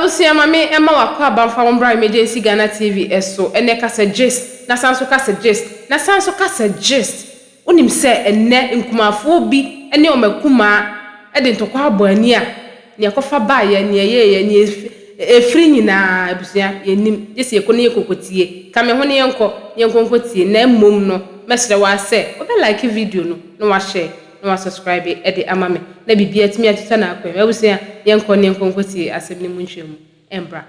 Abusua ma me ɛma wakɔ aba mfa wo mbra Emergency Ghana TV ɛso ɛnɛ kasa gist na san so kasa gist na san so kasa gist wonim sɛ ɛnɛ nkumafoɔ bi ɛne wɔn akumaa ɛde ntɔkwa abɔ ani a nea ɛkɔfa baeɛ nea ɛyɛeɛ nea ɛfiri nyinaa abusua yɛnnim gye sɛ yɛkɔ na yɛkɔkɔtie ka me ho na yɛnkɔ na yɛnkɔ nkɔtie na mmom no mɛsrɛ wo ara sɛ wobɛ like video no na wahyɛ na wa subscribe de ama me na biribiara atumi atotɔ n'akwan mu. Abusua, yɛnkɔ na yɛnkɔ nkɔtie asɛm no mu nkyerɛmu mbra.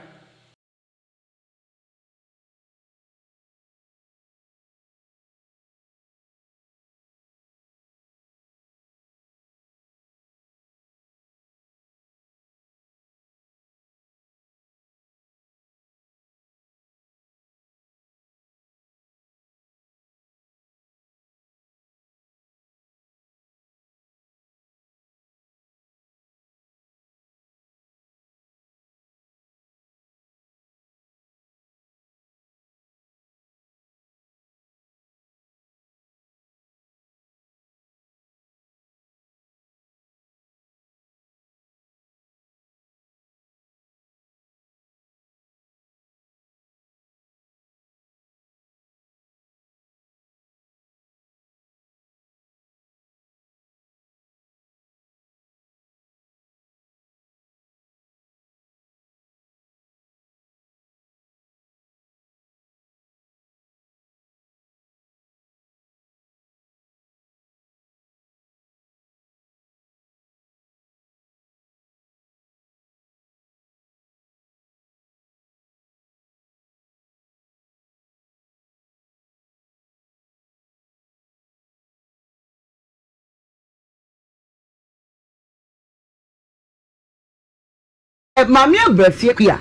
Maame Abrafie Akua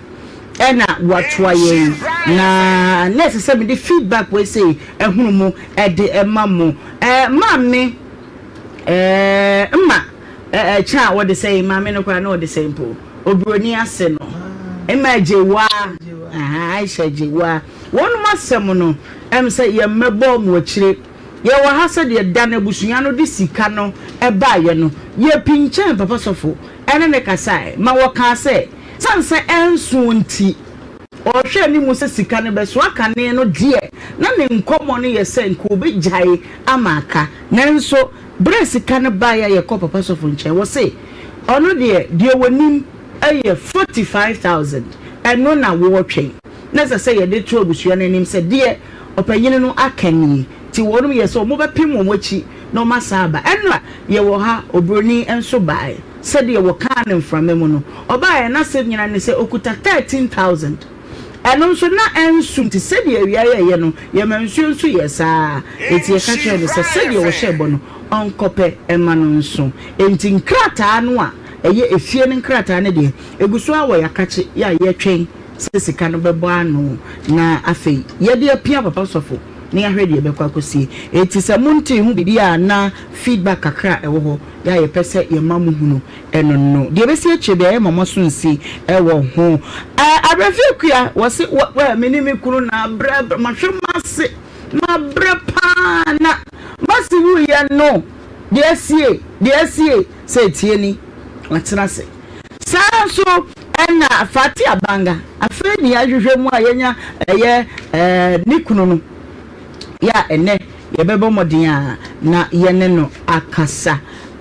ɛna watoa yɛn na na ɛsɛ sɛ mede feedback wei sei ɛhunu mu ɛde ɛma mo. Ɛɛ maame ɛɛ mma ɛɛ kyɛ a wɔde sɛn maame no koraa na wɔde sɛn mpo oburoni ase no mma agyewa Aisha agyewa wɔnom asɛm no ɛm sɛ yɛn mmɛbɔ mo akyire. Yɛwɔ ha sɛdeɛ da no abusua no de sika no baeɛ no, yɛpinkyɛn Papa Sɔfo ne no kasaeɛ ma wɔkaa sɛ, sane sɛ ɛnso nti, ɔrehwɛ anim sɛ sika no bɛso. Akane no deɛ, na ne nkɔmmɔ no yɛ sɛ nka ɔbɛgyae ama aka. Nanso berɛ a sika no baeɛ a yɛkɔɔ Papa Sɔfo nkyɛn, ɔse ɔno deɛ, deɛ ɔnim yɛ 45,000, ɛno na wɔretwɛn. Na ɛsɛ sɛ yɛde to abusua no anim sɛ deɛ Ɔpanyin no aka nie, nti wɔnom yɛɛ sɛ wɔbɛpem wɔn akyi na wɔn asan aba. Ɛnora yɛwɔ ha, obroni nso baaɛ, sɛdeɛ wɔkaa no mframa mu no, ɔbaaɛ, n'asɛm nyinaa ne sɛ ɔkuta 13,000. Ɛno nso na ɛnso nti sɛdeɛ awia yɛeɛ no, yɛma nsuo nso yɛɛ saa ara. Enti yɛka kyerɛɛ no sɛ sɛdeɛ wɔhyɛɛ bɔ no, ɔnkɔpɛ mma no nso. Enti nkrataa no a ɛyɛ efie no nkrataa no deɛ, ɛgu so ara wɔ yɛn akakye yɛ a yɛretwɛn sɛ sika no bɛbɔ ano na afei yɛde apia papa sɔfo na yɛahwɛ deɛ ɛbɛkɔ akɔsie. Enti sɛ montee ho biribi a na feedback kakra a ɛwɔ hɔ yɛ a yɛpɛ sɛ yɛma mo hunu ɛno no. Deɛ ɛbɛsi akyire biara yɛma mo aso nsi wɔ ho. Abrɛfie Akua, wɔse wɔ wɛ me ne me kunu na abrɛ abrɛ mahwɛ m'ase mabrɛ paa na m'ase wuiɛ no deɛ asie deɛ asie sɛ tie ni watena ase. Saa ara nso na Fati Abanga, afei ne yɛahwehwɛ mu a yɛanya ɛyɛ ne kunu no, yɛ a ɛnnɛ yɛbɛbɔ mmɔden a na yɛne no akasa.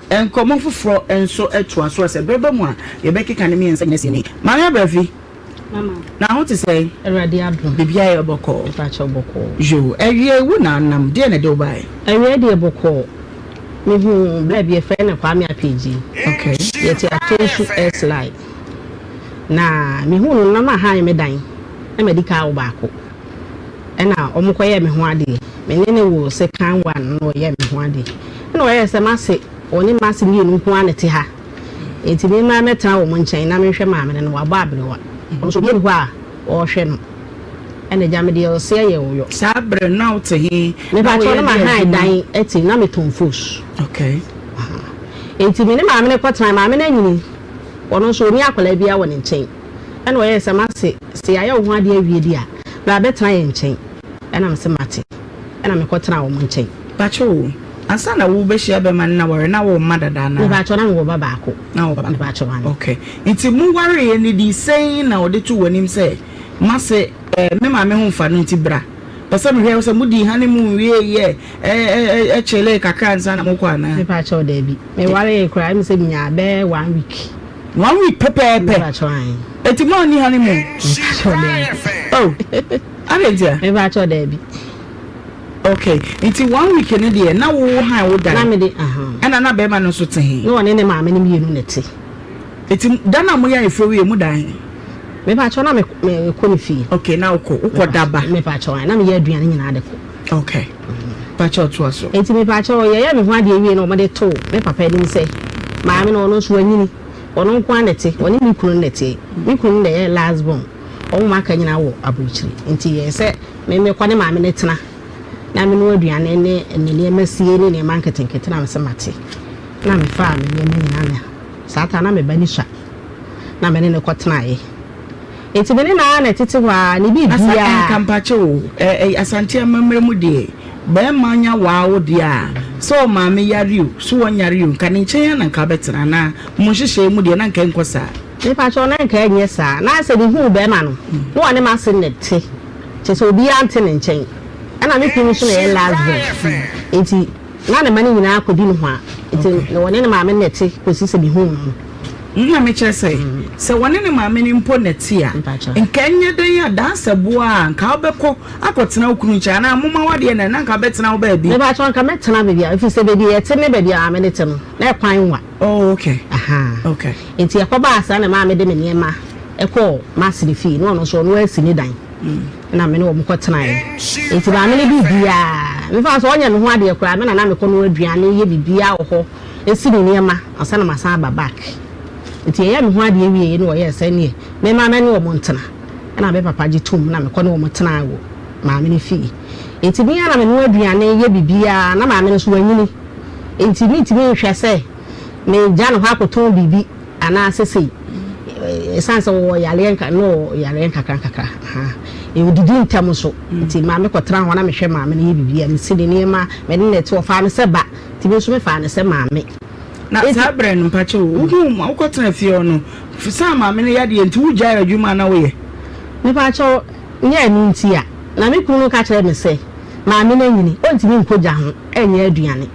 Nkɔmmɔ foforɔ nso toa so a sɛ berɛ ba mu a yɛbɛkeka ne mmiɛnsa nyina sie ni. Maame Abrafi, na ho te sɛn? Awurade adom. Biribiara yɛ bɔkɔɔ? Mepakyɛw bɔkɔɔ. Yoo, awiei wo na anam, deɛn na ɛde wo baeɛ? Awiei deɛ bɔkɔɔ. Mehuu bra bi yɛfrɛ no Kwame Appiagyei. Okay. Yɛte Atonsu S line. Na mehuu no na mahan me dan na madi kan awo baako. Ɛna wɔn kɔyɛɛ me ho adeɛ. Me ne no woo second one na ɔyɛɛ me ho adeɛ. Ɛna ɔyɛɛ sɛ m'ase ɔne m'ase mmienu nko ara na ɛte ha. Enti me mmra mmɛtena wɔn nkyɛn na menhwɛ maame no na wabɔ aberewa. Ɔno nso obiara nni hɔ a ɔrehwɛ no. Ɛna agya me deɛ ɔseɛ yɛ ɔyɔ. Saa berɛ no na wote he? Na Mepakyɛw woyɛ na deɛ mahan adwuma? dan te na metɔn fos. Okay. Enti me ne maame no kɔtenae. Maame no anyini, ɔno nso ɔnni akwadaa biara wɔ ne nkyɛn. Ɛna ɔyɛɛ sɛ m'ase, sɛ yɛayɛ wo ho adeɛ awie deɛ a, bra bɛtena yɛn nkyɛn. Ɛna mese mate. Ɛna mekɔtenaa wɔn nkyɛn. Pakyɛ o, Ansa na wobɛhyia bɛma no na ware na wo mma dada anaa? Mepakyɛw na mewɔ ba baako. Na wɔ ba Mepakyɛw aane. Okay. Nti mo wareeɛ no di sɛn na ɔde too w'anim sɛ mase eh, me maame ho mfa no nti bra. Pɛ sɛ mehwɛ sɛ modii honeymoon wieeɛ ɛ ɛ chillee kakra ansa na mokɔ anaa? Mepakyɛw daabi. Mewaree koraa ɛmi sɛ menyaa bɛyɛ one week. One week pɛpɛɛpɛ? Mepakyɛw aane. Enti mo anni honeymoon? Mepakyɛw daabi. Oh, adɛn ntia? Mepakyɛw daabi. Okay, nti one week no deɛ na wo han wo dan? Na mede, ahaa. Ɛna na bɛrima no nso te he? Na ɔne ne maame no mmienu na ɛte. Nti da no a moyɛ ayeforɔ wie mo dan he? Mepakyɛw na me kɔ ne fie. Okay, na wokɔ, wokɔ da ba? Mepakyɛw, ae, na meyɛ aduane nyinaa de kɔ. Okay, pakyɛw toa so. Nti mepakyɛw, yɛyɛɛ me ho adeɛ wie na wɔde too me papa anim sɛ, maame no ɔno nso wanyini, ɔno nko ara na ɛte, ɔne me kunu no na ɛte. Me kunu no na ɛyɛ last born, wɔn a aka nyinaa wɔ aburokyire. Nti yɛyɛ sɛ me mekɔ ne maame no tena na menoa aduane ne ne nneɛma sie ne nneɛma nketenkete na mese mate. Na mefaa me nneɛma nyinaa na saa ta na me ba no sua na me ne no kɔtenaeɛ. Nti me ne no ara na ɛtete hɔ ara, ne Asa biribiara. nka mpakyɛ o, ɛ ɛ Asante amammerɛ mu deɛ, barima nya waa wo deɛ a, sɛ ɔmaame yare o, so ɔnyare o, nka ne nkyɛn ara na nka wobɛtena anaa? Mo nhyehyɛeɛ mu deɛ na nka ɛnkɔ saa. Mepakyɛw, na nka ɛnyɛ saa. Na sɛ mehuu barima no, na ɔne m'ase na ɛte, kyerɛ sɛ obiara nte ne nkyɛn. Ɛna me kunu nso na ɛyɛ last born, nti na ne mma no nyinaa kɔdi ne hɔ a, nti na ɔne ne maame no na ɛte kɔsi sɛ mehuu no no. Nna mekyerɛ sɛ, sɛ wɔne ne maame no mpo na ɛte a, nka ɛnyɛ dɛn a dansɛboa a nka wobɛkɔ akɔtena wo kunu nkyɛn anaa moma w'adeɛ na na nka wobɛtena wo baabi. Mepakyɛw, nka mɛtena baabi a, ɛfiri sɛ baabi a yɛte ne baabi a maame no te no, na ɛkwan nwa. Oh, okay. Ahaa. Okay. Nti ɛkɔbaa saa na maame de me nneɛma kɔɔ m'asene fie na ɔno nso ɔno asi ne dan. Ɛna me ne wɔn kɔtenaeɛ. Nti maame no biribiara, mefa sɛ ɔnyɛ me ho adeɛ koraa, me na na mekɔ noa aduane, yɛ biribiara wɔ hɔ, si ne nneɛma ansa na masan aba back. Nti yɛyɛɛ me ho adeɛ wieeɛ na ɔyɛɛ sɛ neɛ memma me ne wɔn ntena. Ɛna me papa gye toom na mekɔ ne wɔn tenaa wɔ maame no fie. Nti me ara na menoa aduane, yɛ biribiara, na maame no nso wanyini. Enti mintumi nhwɛ sɛ megya ne hɔ akɔtɔn biribi anaasɛ sei. Esiane sɛ ɔwɔ yareɛ nka na ɔwɔ yareɛ nkakrankakra. Ahaa. Ɔdidi ntɛm nso. Nti maame kɔtena hɔ na mehwɛ maame no yɛ biribi a, mesi ne nneɛma, me ne no te. Ɔfaa no sɛ ba, nti me nso mefaa no sɛ maame. Na saa berɛ no, mpakyɛ o, wohuu ma wokɔtena fie hɔ no, saa maame no yadeɛ nti wogyaee adwuma a na woyɛ? Mepakyɛw, nyɛ ɛno nti a. Na me kunu no ka kyerɛɛ me sɛ, maame no anyini, ɔntumi nkɔ gya ho nyɛ aduane.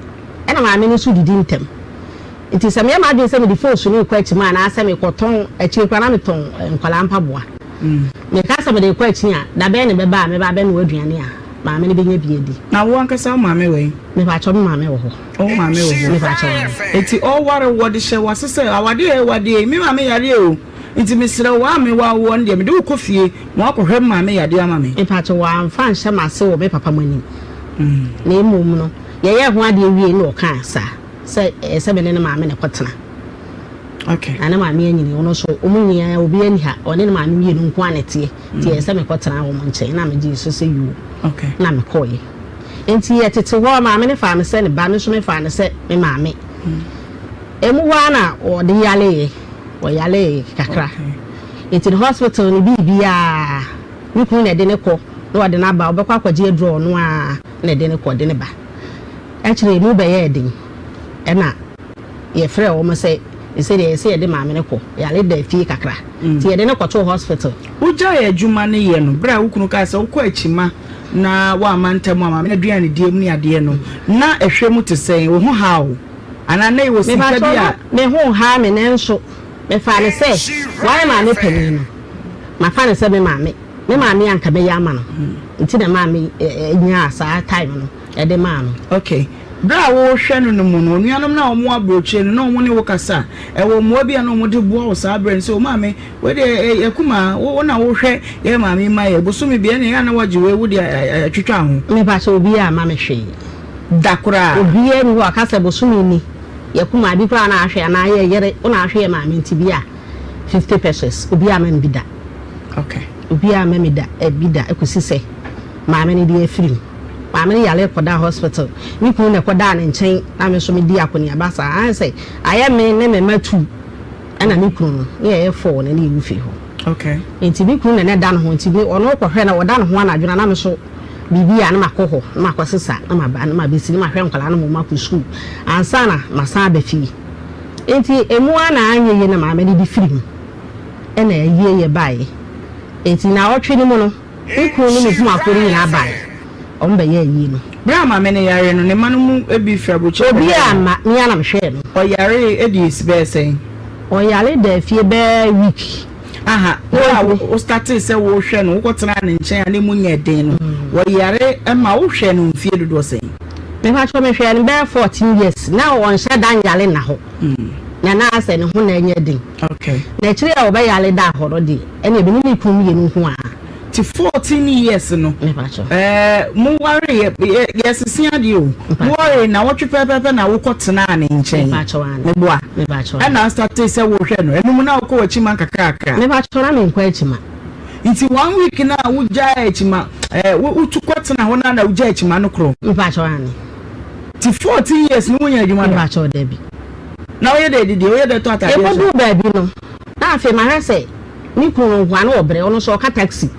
Ɛna maame no nso didi ntɛm. Nti sɛ meyɛ m'adwene sɛ mede foosu no rekɔ akyima anaasɛ mekɔtɔn, akyire koraa na metɔn nkwadaa mpaboa. Meka sɛ mede rekɔ akyi a, da bɛn na ɛbɛba a mɛba abɛnoa aduane a maame no bɛnya bi adi? Na wo ankasa wo maame wɔ he? Mepakyɛw, me maame wɔ hɔ. Wo maame wɔ hɔ? Mepakyɛw, aane. Nti ɔware wo, ɔde hyɛ w'ase sɛ awadeɛ a ɛwadeɛ yi, me maame yareɛ o. Nti mesrɛ wo, a me wa woɔ no deɛ, mede wo kɔ fie ma woakɔhwɛ me maame yadeɛ ama me. Mpakyɛ, wɔamfa anhyɛ m'ase wɔ me papa mo anim, na mmom no, yɛyɛɛ ho adeɛ wiei na ɔkaa saa, sɛ ɛyɛ sɛ me ne ne maame na ɛkɔtena. Okay. Na ne maame anyini, ɔno nso, wɔn nyinaa, obiara nni ha, ɔne ne maame mmienu nko ara na ɛteɛ, nti ɛyɛ sɛ mekɔtena wɔn nkyɛn, na megyee so sɛ yoo, Okay. na mekɔeɛ. Nti yɛtete hɔ, maame no faa me sɛ ne ba, me nso mefaa no sɛ me maame. Emu hɔ ara na ɔde yareeɛ, ɔyaree kakra. Nti no hospital no biribiara, me kunu na ɛde no kɔ na ɔde no aba, ɔbɛkɔ akɔgye aduro a ɔno ara na ɛde no kɔ, ɔde no ba. Akyire emu bɛyɛɛ den ɛna yɛfrɛɛ wɔn sɛ sɛ deɛ ɛsɛ yɛde maame no kɔ, yare da fie kakra. Nti yɛde no kɔtoo hospital. Wogyaee adwuma no yɛ no, berɛ a wo kunu kaa sɛ wokɔ akyima na woamma ntɛm a maame no aduanedie mu ne adeɛ no, na ɛhwɛ mu te sɛn? Wo ho haw wo? Anaa na ewɔ sika bi Mepakyɛw, a. na me ho nhaw me nanso mefaa no sɛ wayɛ maame panin no, mafa no sɛ me maame. Me maame a anka mɛyɛ ama no nti na ɛmaa me nyaa saa time no de maa no. Ok. Berɛ a worehwɛ no no mu no, onuanom no a wɔwɔ aburokyire no, na wɔne wo kasa? Ɛwɔ mmoa bi a na wɔde boa wo saa berɛ no sɛ, O maame, wei deɛ ɛyɛ akumaa, wo na wohwɛ yɛn maame yi ma yɛn, bosome biara ɛnna ɛyɛ a na woagye wei wode atwitwa ho? Mepakyɛw, obiara amma me hwee. Da koraa. Obiara nni hɔ a ɔka sɛ bosome ni, yɛ kumaa bi koraa na ahwɛ anaa yɛ yere wo na ahwɛ yɛ maame nti bi a 50 pesos obiara amma me bi da. Okay. Obiara amma me da bi da kɔsi sɛ maame no de afiri mu. Maame no yare kɔdaa hospital. Me kunu na ɛkɔdaa ne nkyɛn na me nso medi akɔneaba saa. Ayɛ sɛ ayɛ me ne me mma tu ɛna me kunu no ne yɛyɛ four na ne yɛwu fie hɔ. Okay. Nti me kunu na na ɛda ne ho nti me ɔno kɔhwɛ na ɔda ne ho anadwo na na me nso. Biribi a na makɔ hɔ na makɔsesa na maba na mabɛsi na mahwɛ nkwadaa no ma wɔakɔ sukuu ansa na masan aba fie. Enti emu ara na anyɛ yie na maame no de firi mu ɛna ayie yɛ baeɛ. Enti naawɔtwe no mu no, me kunu ne me kumafoɔ no nyinaa baeɛ, wɔbɛyɛɛ ayie no. Berɛ a maame no yare no, ne mma no mu bi firi aburokyire bɛhwɛɛ Obiara no? amma, me ara na mehwɛɛ no. Ɔyaree dii bɛyɛ sɛn? Ɔyare daa fie bɛyɛ week. Aha, bere a wo startee sɛ wohwɛ no, wokɔtenaa ne nkyɛn a na emu nyɛ den no, wɔyare ma wohwɛɛ no mfie dodoɔ sɛn? Mepakyɛw, mehwɛɛ no bɛyɛ 14 years. Na ɔnhyɛ da nyare nna hɔ. Na na asɛ ne ho na ɛnyɛ den. Okay. Na akyire a ɔbɛyare daa hɔ no deɛ, ɛnneɛ me ne me kunu mmienu nko ara. Ti 14 years no, Mepakyɛw. ɛɛ, mo waree, yɛ, yɛsese adeɛ o. Mepakyɛw. Mo waree nnawɔtwe pɛpɛɛpɛ na wokɔtenaa ne nkyɛn. Mepakyɛw, aane. Meboa? Mepakyɛw. Ɛna astate sɛ wohwɛ no, ɛno mu na wokɔ w'akyima nkakrakra? Mepakyɛw, na menkɔ akyima. Nti one week no a wogyae akyima, ɛɛ, wo, wotu kɔtena hɔ no a na wogyae akyima no korɔ? Mepakyɛw, aane. Nti 14 years no wonya adwuma da? Mepakyɛw, dabi. Na woyɛ dɛ didi, woyɛ dɛ tɔ ataadeɛ hyɛ? Ɛkɔduu baabi no, na afei mahwɛ sɛ me kunu no nkoa no ɔbrɛ, ɔno nso ɔka taxi.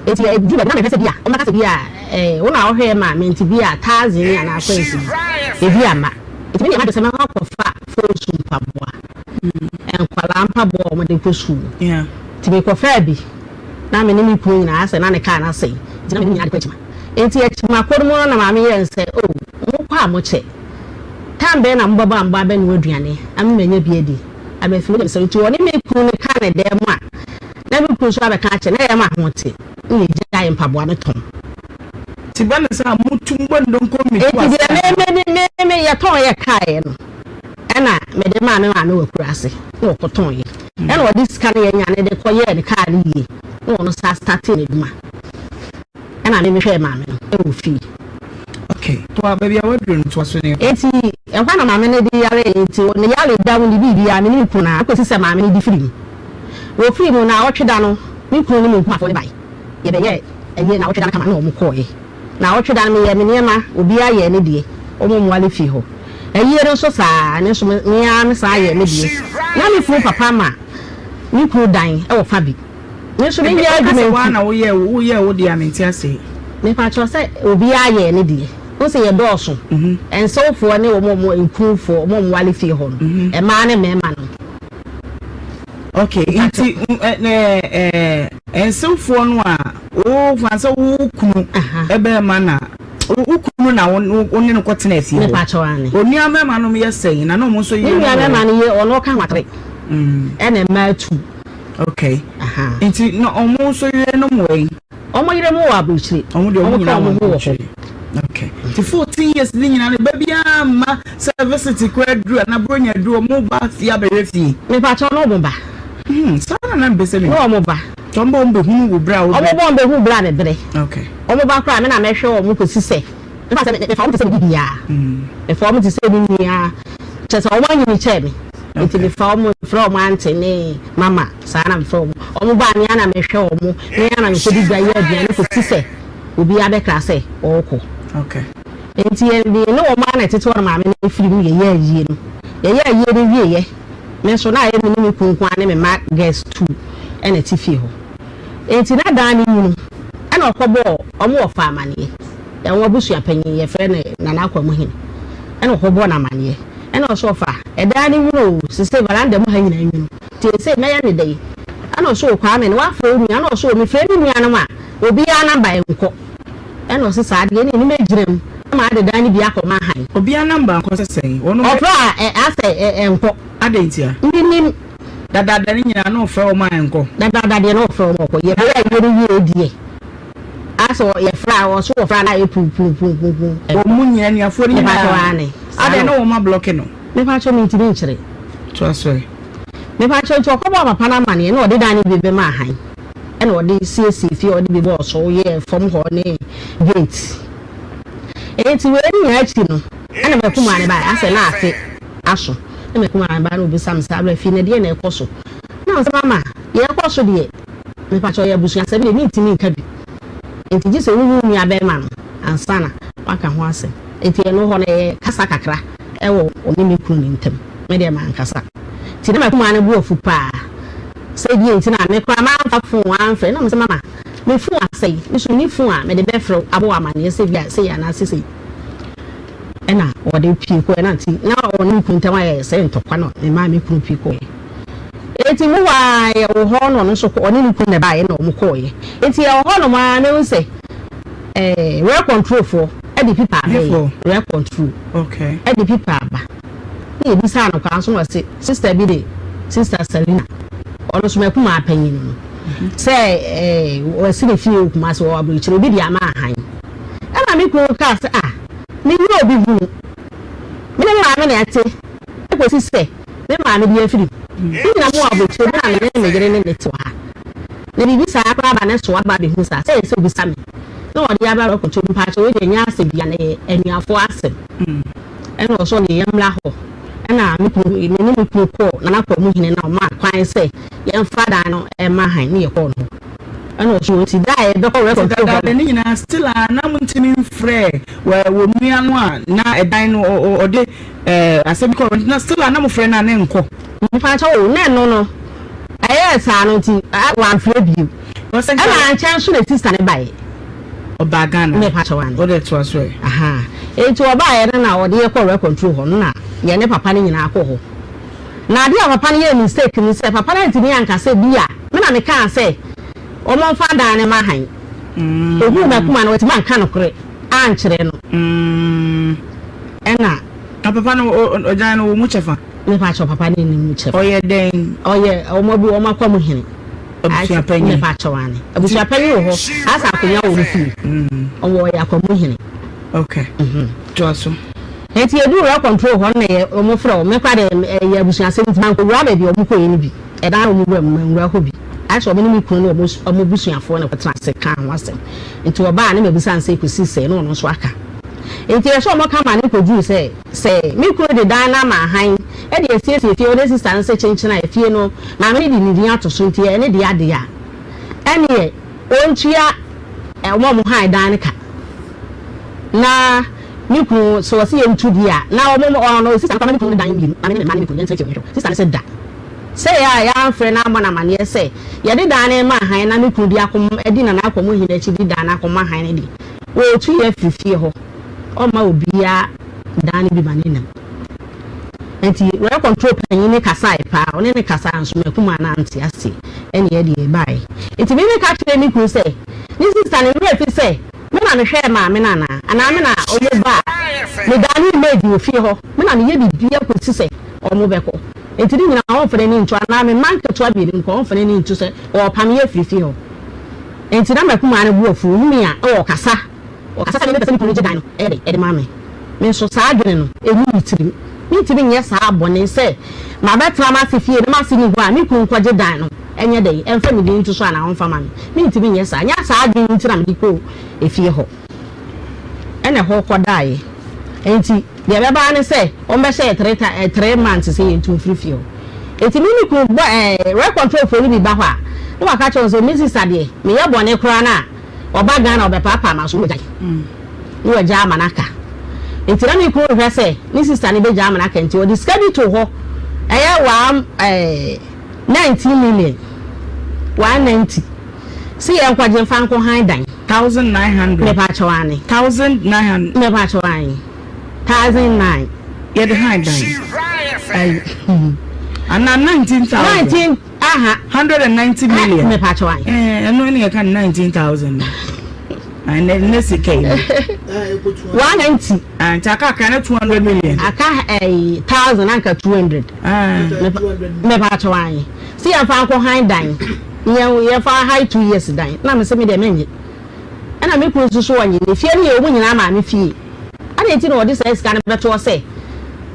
Nti ɛduu baabi na mehwɛ sɛ bi a wɔbɛka sɛ bi a ɛɛ, wo na wohwɛɛ maa me nti bi a taxi ne anaa kwansi bi, ebi amma. Nti me deɛ m'adwene sɛ mɛkɔ akɔfa phone so mpaboa, nkwadaa mpaboa a wɔde kɔ sukuu. Nti mekɔfaa bi na me ne me kunu nyinaa asɛ na ne kaa no asɛe nti na me ne nyinaa de kɔ akyima. Nti akyima kɔ no mu no na maame yɛɛ no sɛ oh mokɔ a mokyɛ, time bɛn na mobɛbɔ a mobɔ abɛnoa aduane ama manya bi adi ama afi mu deɛ mesɛ nti ɔne me kunu no ka ne dan mu a na me kunu nso abɛka akyerɛ na ɛyɛ ma ho te na yɛgyae mpaboa no tɔn. Nti ba no saa motu mbɔ ndonko mmitu Enti ase deɛ me anaa? me me me yɛtɔn yɛ kaeɛ no ɛna mede maa me maame wɔ akuraase na ɔkɔtɔn yɛ ɛna ɔde sika no yɛnya no de kɔyɛɛ ne kaa no yie na ɔno saa startee n'adwuma ɛna me mehwɛɛ maame no ɛwɔ fie. Okay, toa baabi a waduru no toa so ne. Enti ɛhɔ na maame no de yaree nti ne yare da mu ne biribiara me ne me kunu na kɔsi sɛ maame no de firi mu. Wɔfirii mu naawɔtwe da no me kunu ne me nkumafoɔ no bae. Yɛbɛyɛɛ ayie naawɔtwe da no kama na wɔn kɔeɛ. Naawɔtwe da no meyɛɛ me nneɛma, obiara yɛɛ ne deɛ, wɔn mmoa no fii hɔ. Ayie no nso saa ara, me nso me ara me san yɛɛ me deɛ. Na me kunu papa ma me kunu dan wɔ fa bi. Me nso menyɛ Woka adwuma sɛ woa nti. na woyɛɛ woyɛɛ wo deɛ a mente aseɛ. Mepakyɛw sɛ obiara yɛɛ ne deɛ. Wohu sɛ yɛdɔɔso. Nsewfoɔ ne wɔn a wɔn nkunfoɔ, wɔn a wɔware fie hɔ no, mmaa ne mmarima no. Okay, nti nsewfoɔ no a wo fa sɛ wo kunu bɛrima na wo kunu na wo ne no kɔtena afie hɔ. Onua mmarima no yɛ sɛn na na wɔn nso yɛ. Ne nua mmarima no yɛ ɔno ɔka ho atere ɛna mmaa tu. Okay, nti na wɔn nso yerenom wɔ yi. Wɔn yere mo wɔ aburokyire. Wɔn deɛ wɔn nyinaa wɔ wɔ aburokyire. Okay. Nti 14 years ne nyinaa no ba biara mma sɛ visit koraa duru anaa buronya duru wɔn ba fie abɛhwɛ fie. Mepakyɛw na wɔn ba. Hmm, saa na na mpɛ sɛ me. Na wɔn ba. Nti wɔn ba wɔn bɛhunu wo berɛ a wo brɛ. Wɔn ba wɔn bɛhunu berɛ a me brɛ. Okay. Wɔn ba koraa me na mɛhwɛ wɔn kɔsi sɛ mefa sɛ mefa wɔn te sɛ me bibiara. Mefa wɔn te sɛ me nua. Kyerɛ sɛ wɔn anyini kyɛɛ me. Nti mefa wɔn mefrɛ wɔn aunty ne mama saa na mefrɛ wɔn. Wɔn ba a me ara na mehwɛ wɔn, me ara na mekɔdi dwa yɛ aduane kɔsi sɛ obiara bɛkra sɛ ɔrekɔ. Okay. Nti yɛn de ne wɔn ara na ɛtete hɔ na maame no firi mu yɛyɛ ayie no. Yɛyɛ ayie no wieɛ, me nso na ayɛ me ne me kunu nko ara ne me mma girls two ɛna ɛte fie hɔ. Nti na dan no nwunu ɛna ɔkɔbɔɔ wɔn wɔfa amaneɛ. Wɔn abusua panyin yɛfrɛ no Nana Akwamuhene ɛna ɔkɔbɔɔ no amaneɛ. Ɛna ɔse ɔfa ɛdan no nwunu o, sesei varanda mu ha nyinaa nwunu, nti sesei mɛyɛ no dɛn? Ɛna ɔse o Kwame no wafrɛ wo nua? Ɛna ɔse o mefrɛ me nuanom a obiara namba nkɔ. Ɛna ɔse saa deɛ ɛneɛ ne mɛgyina mu na made dan no bi akɔ ma han. Obiara namba nkɔ sɛ sɛn? Wɔnom Ɔfrɛ a ɛ asɛ ɛ ɛnkɔ. Adɛn ntia? Menim. Dadaada no nyinaa na ɔfrɛ wɔn a ɛnkɔ? Dadaada deɛ na ɔfrɛ wɔn a ɔkɔ. Yɛbɛyɛ ayie no wie deɛ asɛ yɛfrɛ a ɔse wɔfrɛ a na ayɛ puupuupuupuu. Wɔn mu nyinaa anuafoɔ no Mepakyɛw nyinaa? aane. Saa Adɛn na na wɔn ablɔke no? Mepakyɛw mentumi nkyere. Toa so ɛ. Mepakyɛw nti ɔkɔbɔɔ papa no amaneɛ na ɔde dan no bi bɛmaa han ɛna ɔde siesie fie ɔde bi bɔɔ so yɛɛ fam hɔ ne gate. Enti wei ne nyinaa akyi no ɛna m'akumaa no baeɛ asɛ na afe aso na m'akumaa no baeɛ na ɔbisa me sɛ Abra fie na deɛn na ɛkɔ so? Na ɔsɛ mama deɛ ɛkɔ so deɛ mepakyɛw yɛ abusuasɛm deɛ mentumi nka bi nti gye sɛ wohu wo nua bɛrima no ansa na waka ho asɛm. Nti ɛno hɔ no ɛyɛ kasa kakra ɛwɔ ɔne me kunu no ntam. Me deɛ mankasa. Nti na m'akumaa no bo afu paa sɛ deɛ nti na me koraa mamfa phone amfrɛ. Na mesɛ mama. Me fon asɛe, me nso menni fon a mede bɛfrɛ wo abɔ wo amanneɛ sɛ ebia sei anaasɛ sei. Ɛna ɔde pue kɔeɛ na nti na ɔne me kunu ntam ayɛ sɛ ntɔkwa na memaa me kunu pue kɔeɛ. Enti mu hɔ ara yɛwɔ hɔ na ɔno nso ɔne ne kunu na ɛbaeɛ na wɔn kɔeɛ. Enti yɛwɔ hɔ nom ara mehu sɛ ɛɛ rent control foɔ ɛde pipa aba yi rent control ɛde pipa aba. Na yɛbisaa no kwan so na ɔse sister bi de sister Selina ɔno nso m'akumaa panyin no sɛ ɛɛ wɔasi ne fie wɔ Kumasi wɔ aburokyire obi de ama ahan. Ɛna me kunu kaa sɛ ah menyɛ obi hunu me ne me maame na ɛte ɛkɔsi sɛ me maame de afiri mu. Me nyina mowɔ abrokyire me na me ne me yere ne ne te wɔ ha. Na biribi saa koraa ba ne so aba abɛhu saa sɛ ɛyɛ sɛ obisa me na ɔde aba abɛkɔto mpakyɛ wei deɛ nyɛ asɛm bia na ɛyɛ anuafoɔ asɛm. Ɛna ɔsɛ ɔne yɛn mmra hɔ ɛna me kunu me ne me kunu kɔɔ Nana Kwamu hene na ɔmaa kwan sɛ yɛmfa dan no mma han ne yɛkɔɔ no hɔ. Ɛna ɔso nti da a yɛbɛkɔ Nti record hɔ dadaada no. ne nyinaa still a na montumi mfrɛɛ wɔ wɔ nua no a na ɛdan no ɔde ɛɛ asɛm bi kɔ na still a na mofrɛ no a na ɛnkɔ. Mepakyɛw o, na ɛno no ɛyɛɛ saa no nti wamfrɛ bio. Ɛna ankyɛ nso na sister no baeɛ. Ɔbaa Ghana? Mepakyɛw ane. Wode toa so ɛ. Ahaa, nti ɔbaeɛ no na ɔde yɛ kɔɔ record hɔ no na yɛne papa no nyinaa kɔɔ hɔ. Na adeɛ a papa no yɛɛ mistake ne sɛ papa no antumi anka sɛ bi a me na mekaa sɛ wɔmfa dan no ma han. Ɔhuu m'akuma no watumi anka nokorɛ ankyerɛ no. Ɛna. Na papa no ɔdan no wɔ mu kyɛfa? Mepa kyɛw papa no nni mu kyɛfa. Ɔyɛ dɛn? Ɔyɛ wɔn abu wɔn akwa mu hene. Abusua panyin. Mepa kyɛw ane. Abusua panyin wɔ hɔ. Asa akonnwa wɔ ne fie. Ɔwɔ ɔyɛ akwa mu hene. Okay. Toa so. Enti yɛduu rent control hɔ no na yɛ wɔn frɛ wɔn, me koraa deɛ ɛyɛ abusuasɛm nti mankɔwura baabi a wɔn kɔeɛ no bi, ɛdan a wɔn wura mu manwura hɔ bi, ayɛ sɛ wɔn ne me kunu ne wɔn wɔn abusuafoɔ na ɛkɔtena ase kaa ho asɛm, nti wɔbaa na mabisa no sɛ ɛkɔsii sɛn na ɔno nso aka. Enti ɛsɛ wɔka ma no kɔduruu sɛ sɛ me kunu de dan no ama ahan de asiesie fie hɔ ne sista no sɛ kyenkyen a efie no maame no de ne din ato so nti ɛyɛ ne dea deɛ a, ɛnneɛ ɔntua wɔn a wɔhan dan no ka. Na me kunu sɛ ɔse yɛntu deɛ a, na wɔn ɔno sista no koraa ma me kunu no dan mmienu, ma me ne me mma ne me kunu yɛntena fie nhwɛ Sista no se da. Sɛ yɛ a yɛamfrɛ no ammɔ no amaneɛ sɛ yɛde dan no rema han na me kunu de akɔm adi Nana Akwamu hene akyi de dan no akɔma han no deɛ, wɔretu yɛn afiri fie hɔ. Ɔmma obiara dan no bi ma ne nam. Enti rent control panyin no kasae paa, ɔne no kasaa nso m'akumaa no ante aseɛ, ɛne yɛde yɛbaeɛ. Enti me meka kyerɛɛ me kunu sɛ, ne sista no werɛ fi sɛ me na mehwɛɛ maame no anaa? Anaa me na wɔn ba a medanee maid wɔ fie hɔ, me na meyɛ biribiara kɔsi sɛ wɔbɛkɔ. Enti ne nyinaa ɔmfa n'ani nto, anaa me mma nketewa mmienu no koraa ɔmfa n'ani nto sɛ wɔrepam yɛn afiri fie hɔ. Enti na m'akumaa no bo afu, ɔhu me a na ɔkasa. Ɔkasa sɛ me mepɛ sɛ me kunu gye dan no yɛ dɛn de ma me. Me nso saa adwene no nni me tirim. Mentumi nyɛ saa bɔne sɛ mabɛtena m'ase fie na m'ase nni hɔ a me kunu nkɔgye dan no nyɛ dɛn mfa me din nto so anaa ɔmfa ma me. Mentumi nyɛ saa. Nyɛ saa adwene yi nti na mede kɔɔ efie hɔ. Ɛna ɛhɔ kɔdaeɛ. Enti deɛ ɛbɛba ara ne sɛ wɔbɛhyɛ yɛ three ti three months sɛ yɛntu mfiri fie hɔ. Enti me me kunu bɔ ɛɛ rent control foɔ no bi ba hɔ a, na waka akyerɛ wɔn sɛ me sista deɛ meyɛ bɔne koraa no a, Ɔba Ghana ɔbɛpaapaa m'aso na wagyae na wagyaa ama no aka. Nti na me kunu rehwɛ sɛ ne sista no bɛgyaa ama no aka nti ɔde sika bi too hɔ ɛyɛ one ɛɛ 19 million 190 sɛ yɛnkɔgye mfa nkɔ han dan. 1900. Mepaakyɛw aane. 1900. Mepaakyɛw aane. 1009. Yɛde han dan. Ayi. Anaa 19,000. 19. Aha. 190 million. Mepa kyɛw ayi. Eh, ɛno ne yɛka no 19,000 no. Ɛnɛ ne sika yi. 190. Ah, nti aka akra ne 200 million. Aka eh, thousand anka 200. Ah. Mepa kyɛw ayi. Si yɛn fa nkɔ han dan. Yɛn yɛn fa han 2 years dan. Na me se me deɛ menye. Ɛna me kunu nso so ɔnye. Ne fie no yɛ wɔn nyinaa maame fie. Adɛn nti na wɔde saa sika no bɛtoɔ sɛ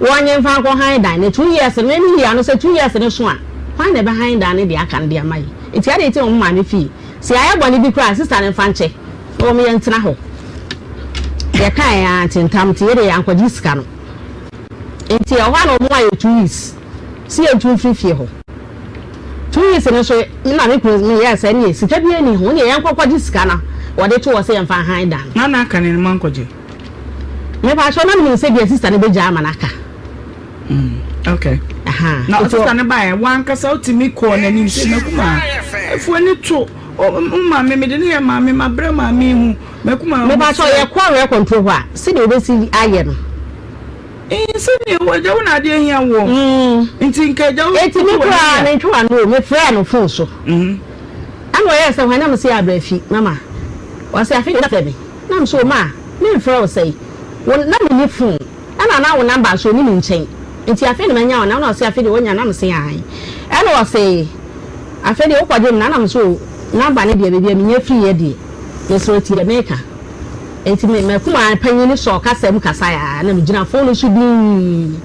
wɔnnye mfa nkɔ han dan no? 2 years no, me meyi ano sɛ 2 years no so a, hwan na ɛbɛhan dan no de aka no de ama yɛn? Nti adɛn nti na wɔn maame fii? Sɛ yɛayɛ bɔne bi koraa a, sista no mfa nkyɛ na wɔn yɛntena hɔ. Yɛkaeɛ ara nti ntam nti yɛdeɛ yɛankɔgye sika no. Nti ɛhɔ a na wɔn ayɛ 2 weeks sɛ yɛntu mfiri fie hɔ. 2 weeks no nso na me kunu meyɛɛ sɛ ɛneɛ sika biara nni ho, neɛ yɛnkɔ kɔgye sika no wɔde to hɔ sɛ yɛmfa nhan dan no. Na na aka ne no moankɔgye? Mepakyɛw na menim sɛ bia sister no bɛgyaa ama no aka. Mm, okay. Aha. Na sister no baeɛ, wankasa wotumi kɔɔ n'anim sɛ makuma afuo ani to. Wo maame, mede no yɛ maame, mabrɛ maame yi ho, m'akuma ho. Mepakyɛw, yɛkɔ rent control hɔ a, sɛdeɛ wobɛsi ayɛ no. Sɛdeɛ wo agya wo na adeɛ hia woɔ. Nti nka agya wo. Enti me koraa mentwe w'ano o, mefrɛɛ no phone so. Ɛna ɔyɛɛ sɛ hwan na mese abrɛ fi mama. Ɔse afei deɛ wofrɛ me. Na mese o ma, memfrɛ wo sɛe. Wo na menni phone. Ɛna na wo number nso ɛni me nkyɛn. Nti afei na manya wo number. Ɛna ɔse afei deɛ wanya na mese aane. Ɛna ɔse afei deɛ wokɔgye me na na mese o number no deɛ baabi a menya firiiɛ deɛ mesrɛ wo tie deɛ meka. Nti me m'akumaa panyin no sɔɔ kasa mu kasae ara na megyina phone no so dinn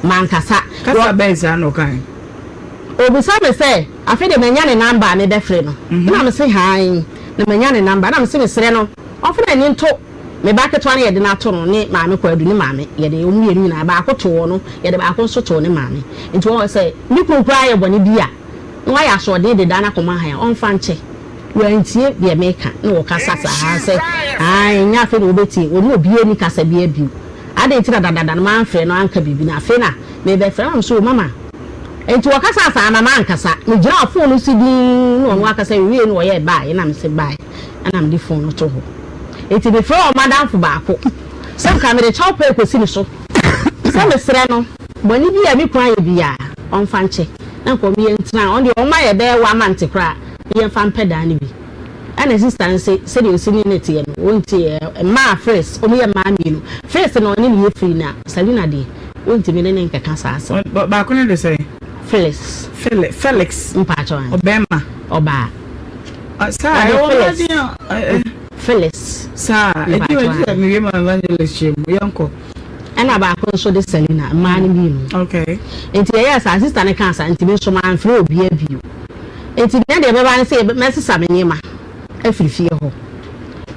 mankasa. Kasa bɛn saa na ɔkae? Obisa me sɛ afei deɛ manya ne number a mebɛfrɛ no. Ɛna mese hae na manya ne number. Ɛna mese mesrɛ no ɔmfa n'ani nto Me ba ketewa no yɛde no ato no ne maame Kwadu ne maame yɛde wɔn mmienu nyinaa baako too ɔno yɛde baako nso too ne maame nti wɔn sɛ ne kunu koraa yɛ bɔne bi a na wayɛ asoɔden deda no akoma han a ɔmfa nkyɛ wantie deɛ meka na wɔkasa saa sɛ ae nyɛ afei na wɔbɛtie wɔne obiara ni kasa biara bio adɛn nti na dadada no mamfrɛ no anka biribi na afei na mebɛfrɛ na mesɛ o mama nti wɔkasa saa na mankasa megyinaa fon no so dinn na ɔno akasa wie na ɔyɛɛ bye na mese bye ɛna mede fon no to hɔ. Enti mefrɛɛ wɔn adamfo baako sɛ anka mede kyɛw pa rekɔsi ne so sɛ mesrɛ no bɔne bi a me kunu ayɛ biara ɔmfa nkyɛ na anka ɔme yɛntena. Ɔno deɛ ɔma yɛ bɛyɛ one month koraa na yɛmfa mpɛ dan no bi. Ɛna sista no se sɛdeɛ ɔsi ne no teɛ no ɔnti mmaa Fris, wɔn yɛ mmaa mmienu. Fris na ɔne no yɛ firi na Salina deɛ ɔntumi ne no nkɛka saa asɛm. Baako no de sɛn? Phyllis. Felix. Mpakyɛw. Ɔbɛrima. Ɔbaa. Saa ɛwɔ Phyllis. Phyllis. Saa ɛdi wɔ ɛdi sɛ mewie ma evangelist kyerɛ mu yɛnkɔ. Ɛna baako nso de Selina mmaa no mmienu. Okay. Nti yɛyɛɛ saa sister no kaa saa nti me nso manfrɛ obiara bio. Nti nea deɛ ɛbɛba ne sɛ mɛsesa me nneɛma afiri fie hɔ.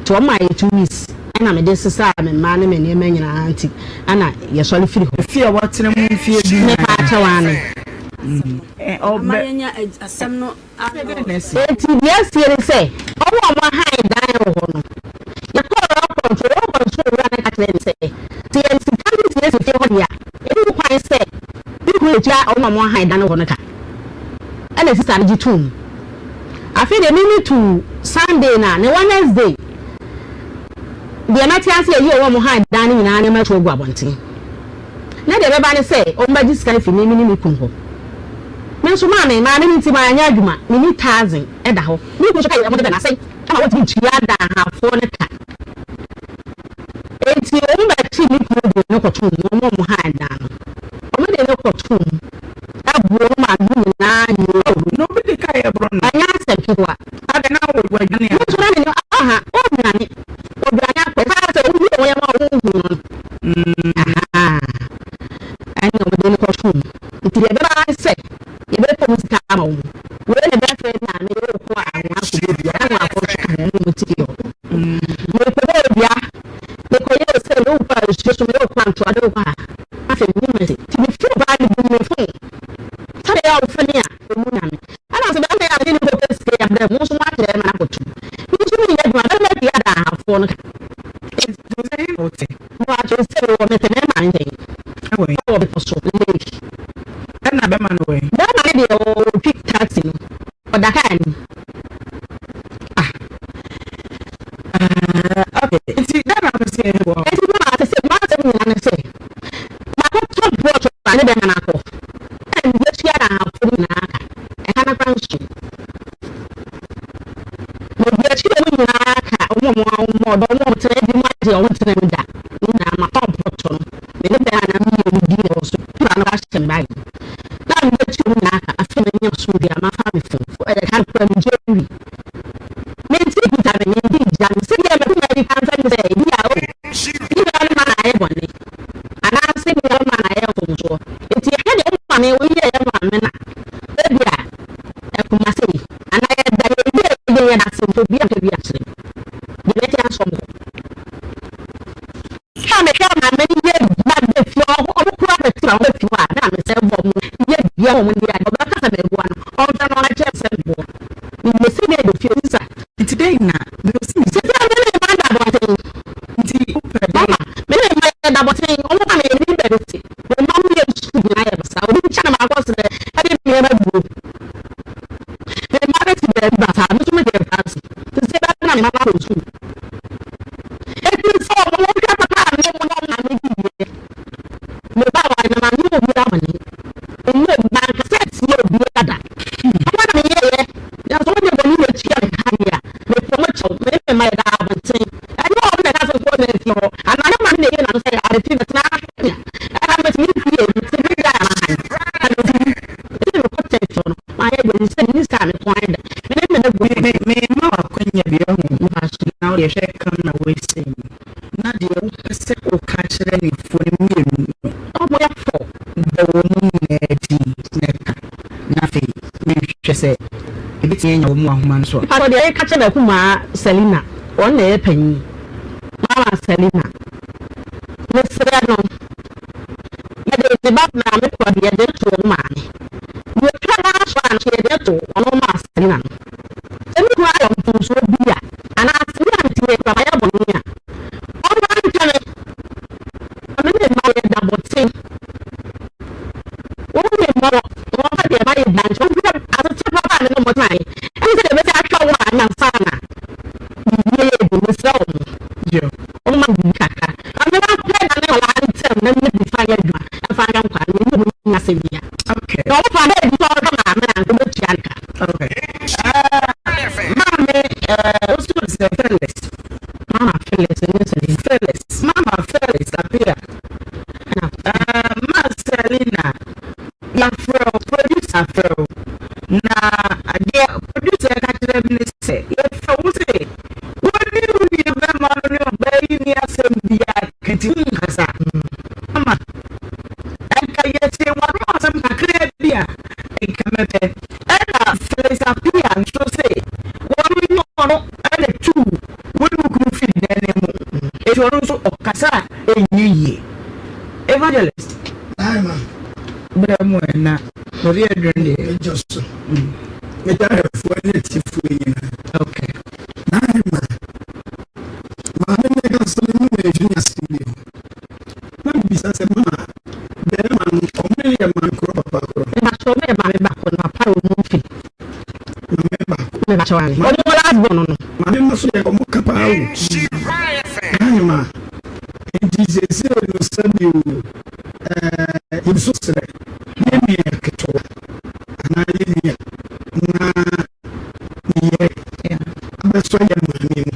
Nti wɔn maa yɛ 2 weeks ɛna mede sesaa me mmaa ne me nneɛma nyinaa nti ɛna yɛsɔre firi hɔ. Efie a wɔatena mu mfie du. Mepa akyɛw ane. Ɔbɛ. Asɛm no Enti deɛ asie ne sɛ, wɔn a wɔahan dan wɔ hɔ no, yɛkɔɔ Royal Control, Royal Control wura no ka kyerɛɛ me sɛ, sɛ yɛde sika no siesie fie hɔ deɛ a, ɛnni ho kwan sɛ me kunu tua wɔn a wɔahan dan wɔ hɔ no ka. Ɛnna sista no gye toom. Afei deɛ me metuu Sunday no a, ne Wednesday, deɛ mɛte ase ayi wɔn a wɔhan dan no nyinaa nneɛma atu agu abɔnten. Na deɛ ɛbɛba ne sɛ, wɔbɛgye sika no afiri me ne me kunu hɔ. Me nso maame, maame no nti manyɛ adwuma, menni thousand da hɔ. Me kunu nso ka yɛ wɔde bɛ no asɛe ama wɔntumi ntua danhafoɔ no ka. Enti wɔbɛkyee me kunu de no kɔtoo mu, wɔn a wɔhan dan no, wɔde no kɔtoo mu, ɛboro no maa ne ho nyinaa nyinaa wu. Na obi de ka yɛ boro no. Ɛnyɛ asɛm ketewa. Adɛn na wadwane Me nso na menim, aha, ɔnnwane, ɔdwane akɔ, ɛsiane sɛ woyi wɔn yam a wɔnhu no no. Ahaa, ɛnna wɔde no kɔtoo mu. Nti deɛ ɛbɛba ara ne sɛ yɛbɛpɛ wɔn sika ama wɔn. Wei na ɛbɛfrɛ me a mede wo kɔ anwa akɔbɔ dua, na anwafoɔ nso ka ho, wɔn a wɔte fie hɔ. Merekɔbɔ dua, mekɔyɛ wo sɛ mede wo kɔ nsuo so, mede wo kɔ antoa, mede wo kɔ ha. Afei menni mercy. Nti mefiri hɔ ara mebum me fon sɛdeɛ ɛyɛ a wɔfrɛ me a wɔmmu nya me. Ɛna ɔse bɛrima yi a mene no kɔpɛ sika yi abrɛ mo, mo nso moakyerɛ ma no akɔto mu. Me nso menyɛ adwuma, bɛrima pii ada ahafoɔ no ka. Nti sɛ he na wote? Mepakyɛw sɛ mewɔ mete me maame nkyɛn. Ɛwɔ he? Ɛwɔ bepɔ so, lake. Ɛna bɛrima no wɔ he? Bɛrima no deɛ ɔtwi taxi no, ɔda kaa no mu. Ah. Ah, okay. Nti dɛn na wopɛ sɛ yɛyɛ wɔ? Nti mama sɛ sɛ m'asɛm nyinaa ne sɛ makɔtɔ plot a ne bɛrima no akɔ ɛna metua no ahafo no nyinaa ka ɛka no koraa nso mede atua mu nyinaa ka ɔmo a ɔmo ɔdɔ ɔmo a ɔmo tena ebi mu agye ɔmo tena mu da ne nyinaa matɔn plot no me ne bɛrima no mmienu di na ɛwɔ so pira no ahyɛ me bag mu na mede atua mu nyinaa ka afei manya asomdwoe a mafa me fon ɛka no koraa megye awi mente kuta me mente gya me sɛ deɛ mɛkoma bi ka mfɛ me sɛ ebi a o ne nua no ma na ayɛ bɔne anaasɛ nua no ma na ayɛ mfomsoɔ nti yɛhwɛ deɛ wo maame woyɛ yɛ maame no a ebi a ɛkoma sɛ yi anaa yɛda yɛbi a yɛde yɛda ase mpo bi a nka bi akyerɛ deɛ mɛte asɔ mo hwɛ a mehwɛ maame no yɛ bia bɛ fie ɔmo kura bɛ fie a ɔmo fie hɔ a na me sɛ bɔ ɔmo yɛ bia ɔmo de ade ɔbɛka sɛ mɛboa no ɔmfrɛ no ɔkyerɛ sɛ meboa meyɛ sɛ deɛ fie sisa. Nti dɛn na mepɛ sɛ sɛ sɛ me ne mma da abɔnten. Nti wopɛ dɛn? Mama me ne mma yɛ da abɔnten ɔmo ba me yɛ ni baabi te me mma mo yɛ sukuu nyinaa yɛ basa obi nkyɛn na maakɔ srɛ ɛde nneɛma guo me mma no te baabi basaa me nso me deɛ. Menni sika a mekɔn ayɛ dɛ. Me ne me Me me mema wo akwanya bi ɔho na wodeɛ hwɛ camera wei sei mu na deɛ wopɛ sɛ woka kyerɛ ne foɔ no mmienu no Ɔmo yɛ fɔ. Bɔ wɔn nyinaa din na ka na afei menhwɛ sɛ yɛbɛtumi anya wɔn wɔ ahoma no so a. Mpakyɛw deɛ yɛka kyerɛ m'akumaa Selina ɔno na ɛyɛ panyin mama Selina mesrɛ no yɛde ne ba maame kɔ de yɛde no to ɔno maame deɛ otwa last one nso yɛde to ɔno maa Selina no sɛ me kunu ayɛ mfomsoɔ bi a anaa sɛ me anteɛ koraa mayɛ bɔne a ɔmfa nkyɛ me. Na me ne mma yɛda abɔnten. Wɔhu me mmɔbɔ, na wɔmfa deɛ mayɛ biara nkyɛ. Wɔhwɛ asetena papa a me ne wɔn tenaeɛ, ɛne sɛdeɛ mɛsi ahwɛ wɔn maame ansa na biribi ayɛ den. Mesrɛ wɔn, wɔmma me biribi kakra, na me ara mpɛ na ne nkwadaa ntam na menya bi mfa nyɛ adwuma, mfa nhwɛ nkwadaa no. Me ne wɔn nni asɛm biara. Na wɔfa no adi sɛ ɔhwɛ maame a, anka ɔbɛtua no ka. Maame, wo nso sɛ Phyllis. Mama Phyllis ne Selina. Phyllis, Mama Phyllis Appiah. Ɛna. Uh, Ma Selina, yɛafrɛ wo, producer frɛ wo. Na adeɛ producer ka kyerɛ me ne sɛ, yɛfrɛ wo se, wo ne wo nua bɛrima no ne ɔbaa yi ni asɛm biara ka nti wonkasa. Mama, ɛnka yɛte w'ano asɛm kakraa bi a, nka mɛpɛ. Ɛna Phyllis Appiah nso se, wɔn nyɛ ɔno ɛna tuu Wo ne wo kunu firi dan no mu enti ɔno nso ɔkasa a ɛnyɛ yie. Evangelist. Aye ma. Berɛ mu ɛ na baabi a aduru deɛ. Megye so. Megye ahwɛfoɔ ne atiefoɔ nyinaa. Okay. Aye ma. Maame ne ka sɛ me mu ɛhwɛ asɛm bi ho. Na mebisa sɛ mama bɛrima no ɔmo yɛ maame korɔ papa korɔ. Mepakyɛw ɔmo yɛ maame baako na papa wɔ mu mfe. Maame baako. Mepakyɛw ane. Ɔmo last born no. Maame mma so deɛ ɔmo ka paa o. Aane ma. Enti seesei no sɛbi o, ɛɛ yɛn so srɛ yɛn nua ketewa anaa yɛn nua na ne yere abɛsɔ yɛn maame mu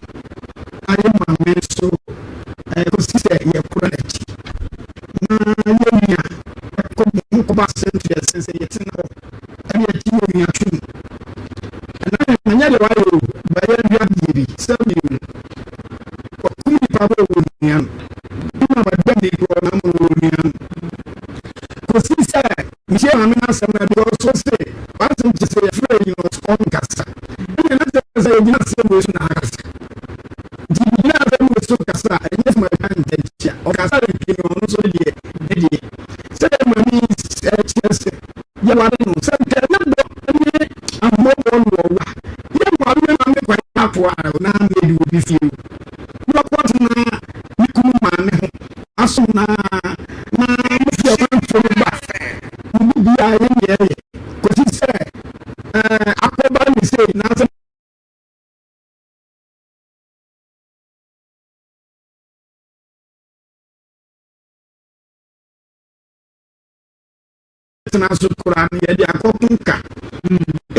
na yɛn maame nso ɛɛ kɔsi sɛ yɛkora n'akyi na yɛn nua ɛkɔ ho kɔba asɛm to yɛn sɛ yɛtena hɔ ɛne akyi yɛ nua twem. Ɛna ɛnyɛ deɛ wayɛ o, bɛyɛ nhwɛ adeɛ bi sɛ bio wakum nipa bɛ wɔ nua no ɛna wada ne korɔ na ama wɔ nua no kɔsi sɛ mehyɛ maame no asɛm no because so se wasɛm kyɛ sɛ yɛfrɛ yi no ɔnkasa ɛna na kyerɛ sɛ yɛgyina asɛm wei so na akasa nti gyina asɛm wei so kasa a ɛnyɛ sɛ maka ntɛnkyea ɔkasa ntwi no ɔno nso ne deɛ ne deɛ sɛ maame kyerɛ sɛ Yɛware no sɛ nka ɛnyɛ dɔ ne ahummɔbɔ na ɔwɔ a, yɛnware no na me kwan atoa na medi obi fie o. Na ɔkɔtena ne kunu maame ho asom no ara na mofi akwantuo no ba a, mo biribiara yɛ nea ɛyɛ kɔsi sɛ akɔba ne sei na sɛ tena so koraa no yɛde akɔko ka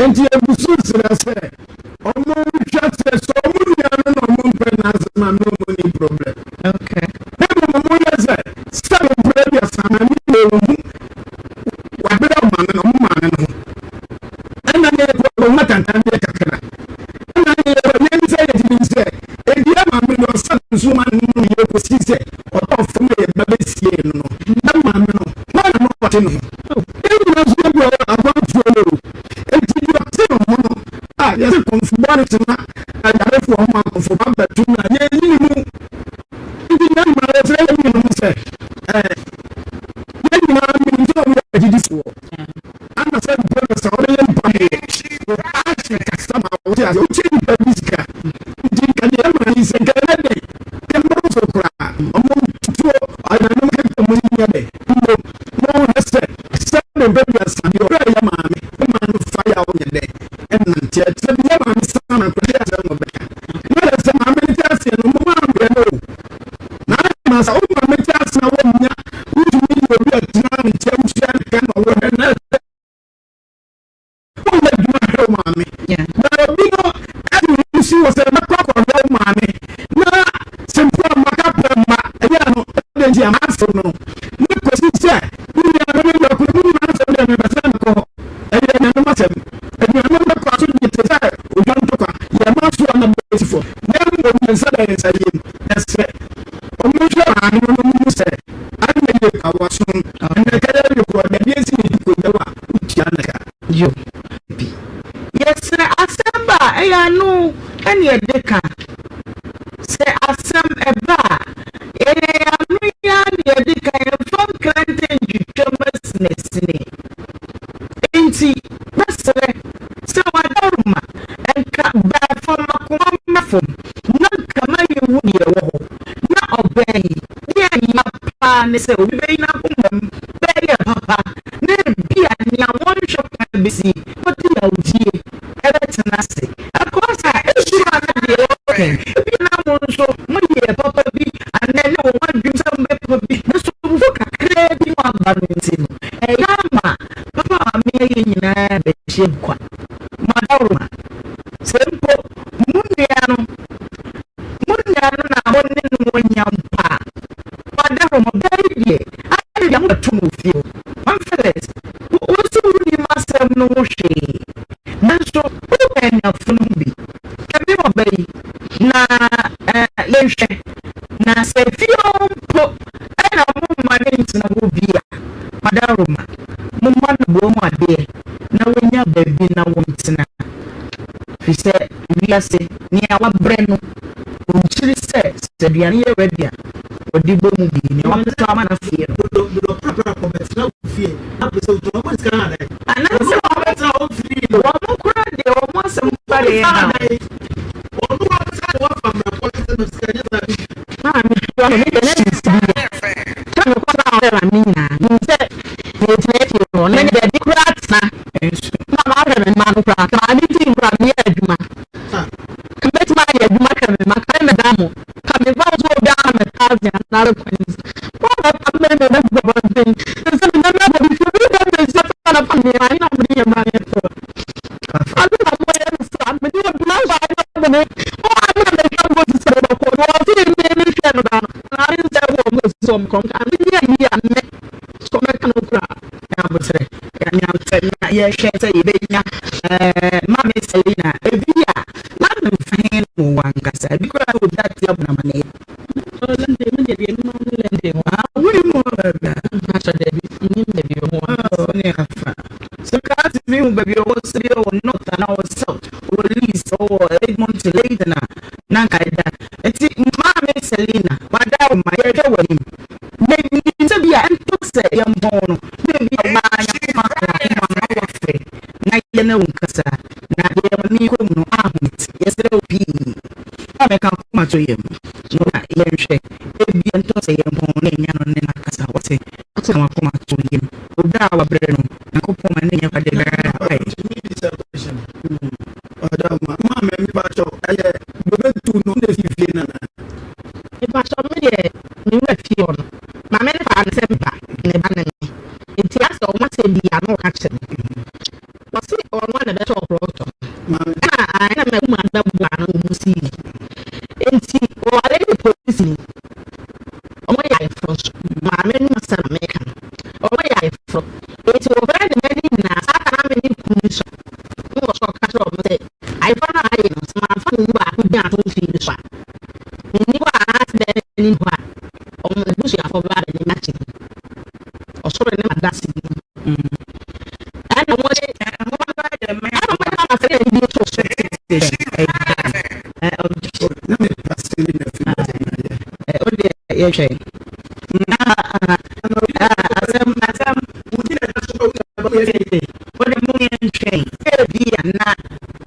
nti egu so srɛ sɛ ɔmo nhwɛ sɛ sɛ ɔmo nua no na ɔmo mpɛ n'asɛm a na ɔmo ni problem okay na mmom ɔmo yɛ sɛ sɛ mpere aduasa na ne yɛ ɔmo hu wabere ɔmaame no ɔmo maame no ho ɛna ne yɛ kɔ ɔmo atantandeɛ kakra ɛna ne yɛ kɔ yɛn sɛ yɛ ti sɛ edua maame no ɔsa nsuo ma no no yɛ kɔsi sɛ ɔtɔ fam a yɛ ba bɛsie no no na maame no hwan na ɔte ne ho? Yɛn nyinaa nso yɛgu akwantuo no o. Enti deɛ ɔte ne ho no a yɛse kɔmfo bɔne tena ayarefoɔ ho a kɔmfo ba bɛto no a yɛnyi ne mu. Enti yɛn nyinaa yɛsrɛ yɛn nuanom sɛ ɛɛ yɛn nyinaa menim sɛ wɔn yɛ agyidifoɔ. Ana sɛ mpo no sɛ wɔbɛyɛ nipa deɛ wɔahyɛ kasa ma wote aseɛ wokyɛ nipa bi sika nti nka deɛ ɛma yi sɛ nka ɛyɛ dɛn kɛmmoro so koraa ɔmo tutuo ɔnanom kɛkɛ mo nyɛ dɛ Mmom, monhwɛ sɛ, sɛ me ba wiase deɛ ɔbrɛ yɛ maame, ne maame fa yaw nyɛ dɛ nnante. Sɛ bi yɛ maame saa na nkwadaa yi asɛm na ɔbɛka. Na yɛ sɛ maame no te aseɛ no, mo anhwɛ no o. Na ayɛ ma sɛ wo maame te ase na wɔnnya, wontumi nyɛ obi a tena ne nkyɛn wotua ne ka na ɔwɔ hwɛ na Wonyɛ adwuma hwɛ wo maame. Na obi no ɛde wo ho si wɔ sɛ mɛkɔ akɔhwɛ wo maame na sɛ mpo a maka pɛ mma ɛyɛ no ɛde nti a masew no ne kɔsi sɛ wo nua no ne yɔko mu nyinaa sɛ deɛ mepɛ sɛ mekɔ hɔ. Ɛyɛ anuanom asɛm. Anuanom. Yɛn nsa da yɛn nsa yam. Yɛsrɛ wɔn nhwɛ maame no na wɔnhu sɛ ade na yie ka wɔaso. Ɛnna ɛka yɛ rekɔ dadeɛ si ne di kɔgya wo a wotua ne ka. Yo. Bi. Yɛsrɛ asɛm ba a ɛyɛ ano ɛne yɛde ka. Sɛ asɛm ɛba a ɛyɛ yɛn ano yi ara na yɛde ka yɛmfa nkrantɛ ntwitwa mu asinasini. Enti mɛsrɛ sɛ w'adaworoma nka bra fam akoma mmra fam na nka ma yɛnhu deɛ ɛwɔ hɔ. Na ɔbaa yi, deɛ ɛya paa ne sɛ obi bɛyi n'akoma mu bɛyɛ papa na ebia nea wɔnhwɛ kwan bɛsi ɔde yawdie bɛtena ase. Ɛkɔba saa a, ebia na deɛ ɔreka yi, ebia na mo nso moyɛɛ papa bi anaa ɛnnɛ wɔ mo adwenem sɛ mobɛyɛ papa bi, nanso abufuo kakraa bi mu aba no nti no, ɛyɛ ama papa a maame ayɛ nyinaa bɛhyɛ mu kwa. Mo adaworoma, sɛ mpo mo nua no, mo nua no na mo ne no wɔ nya mpo a, mo adaworoma, ɔbaa yi deɛ, ayɛ deɛ mobɛto no wɔ fie hɔ. Maame Phyllis, wo nso wonnim asɛm no ho hwee, nanso wowɔ anuafo no ho bi. Hwɛ me ɔba yi, na yɛnhwɛ, na sɛ fie hɔ mpo na momma no ntena hɔ bi a, madaworoma, momma no boa mu adeɛ na wanya baabi na wɔntena, ɛfiri sɛ wiase, nea wabrɛ no, ɔnkyiri sɛ sɛ aduane yɛ ready a, wɔde bɔ mu bi, nea watɔ ama no afie no. Dodo dodo prapra kɔ bɛtena wo fie na pɛ sɛ wotɔ wɔn sika no adan. Anaasɛ wɔn bɛtena hɔ free no. Wɔn kora deɛ wɔn asɛm ba deɛ yɛ ha. Wɔn no wɔn sika de wɔfa mmerɛ kɔ ɛsɛ no sika nyɛ saa bi. Maame kura no ne deɛ na nsi bi yɛ. Kyɛ me kɔ sra wɔn maame nyinaa. Nim sɛ mɛtena fie hɔ na menya baabi kura atena. Na mahwɛ me mma no kora. Maame ti nkura meyɛ adwuma. Ka mɛtumi ayɛ adwuma hwɛ me mma ka me da mo. Ka me fa so obi ama me thousand anaasɛ coins. Wɔn bɛ pa me me bɛ bɔ bɔnten. Sɛ me nana bɔ bi fi obi bɛ me nsa fa na fa nneɛma ne na mo de yɛ mma ne to. Ade na mo yɛ no sa me de obi na nso ayɛ bɔ ne. Wɔn a na me hwɛ mo sisi bɔ kɔ no wɔn si me me hwɛ no da no. Na me nsɛ wɔ mo sisi wɔn kɔn ka me nyɛ yi a me so me ka no kura. Nyabotrɛ nyabotrɛ na yɛhwɛ sɛ yɛbɛnya ɛɛ maame Selina ebi a na mfa he na wɔ ankasa ebi koraa sɛ obi ate abɔ no amaneɛ. London me deɛ deɛ menim ne London hɔ. Ah wonim hɔ baabi a? Mpakyɛ dabi menim baabi ɔwɔ ankasa. Oh ne afa sɛ kaa tumi hu baabi ɔwɔ sɛ bi ɔwɔ north anaa ɔwɔ south ɔwɔ Leeds ɔwɔ Edmonton Leyden a na nka ɛda nti maame Selina wada wo ma yɛhwɛ w'anim. Menim sɛ bi a ɛntɔ sɛ yɛmpɔn no na ebi a waa Nyankopɔn aka w'akoma ma wafrɛ na yɛne wo nkasa na deɛ ɛma me kɔ mu no ahomete. Yɛsrɛ wo pii ma mɛka akoma to yam na yɛnhwɛ ebi a ɛntɔ sɛ yɛmpɔn no na yɛnya no ne no akasa wate ka w'akoma to yam oberɛ a wabrɛ no Nyankopɔn ma ne nyɛ kwa de biara why. Tumi bisa question. Ɔda ma maame mepakyɛw ɛyɛ bobe tu no na efi fie nana. Mepakyɛw me deɛ me wura fie hɔ no maame no faa no sɛ me ba ne ba ne me nti asɛ ɔmo asɛm bi a na ɔka kyerɛ me ɔse ɔno a na ɛbɛtɔ ɔprɔtɔ ɛna ɛna makuma bɛboa no ɔmo sii nti ɔware ne polisi ni ɔmo yɛ ayeforo nso maame no asɛm na meka no ɔmo yɛ ayeforo nti wɔfrɛ ne mma no nyinaa saa ta na me ne kunu no sua na wɔ so ɔka kyerɛ ɔmo sɛ ayeforo no a ayɛ no sɛ mamfa mo mu baako gyina ato mfii no so a menni hɔ a anaasɛ bɛrima no nni hɔ a ɔmo n'abusuafoɔ bɛba abɛne me akyɛ mu ɔsoro ne m'adanse ni ɛna ɔmo de ɛna ɔmo de ama sɛ ɛna bi to so. Na me pass ne na fi na yɛ. O deɛ yɛhwɛ asɛm asɛm o de mo yɛn twɛn ebi a na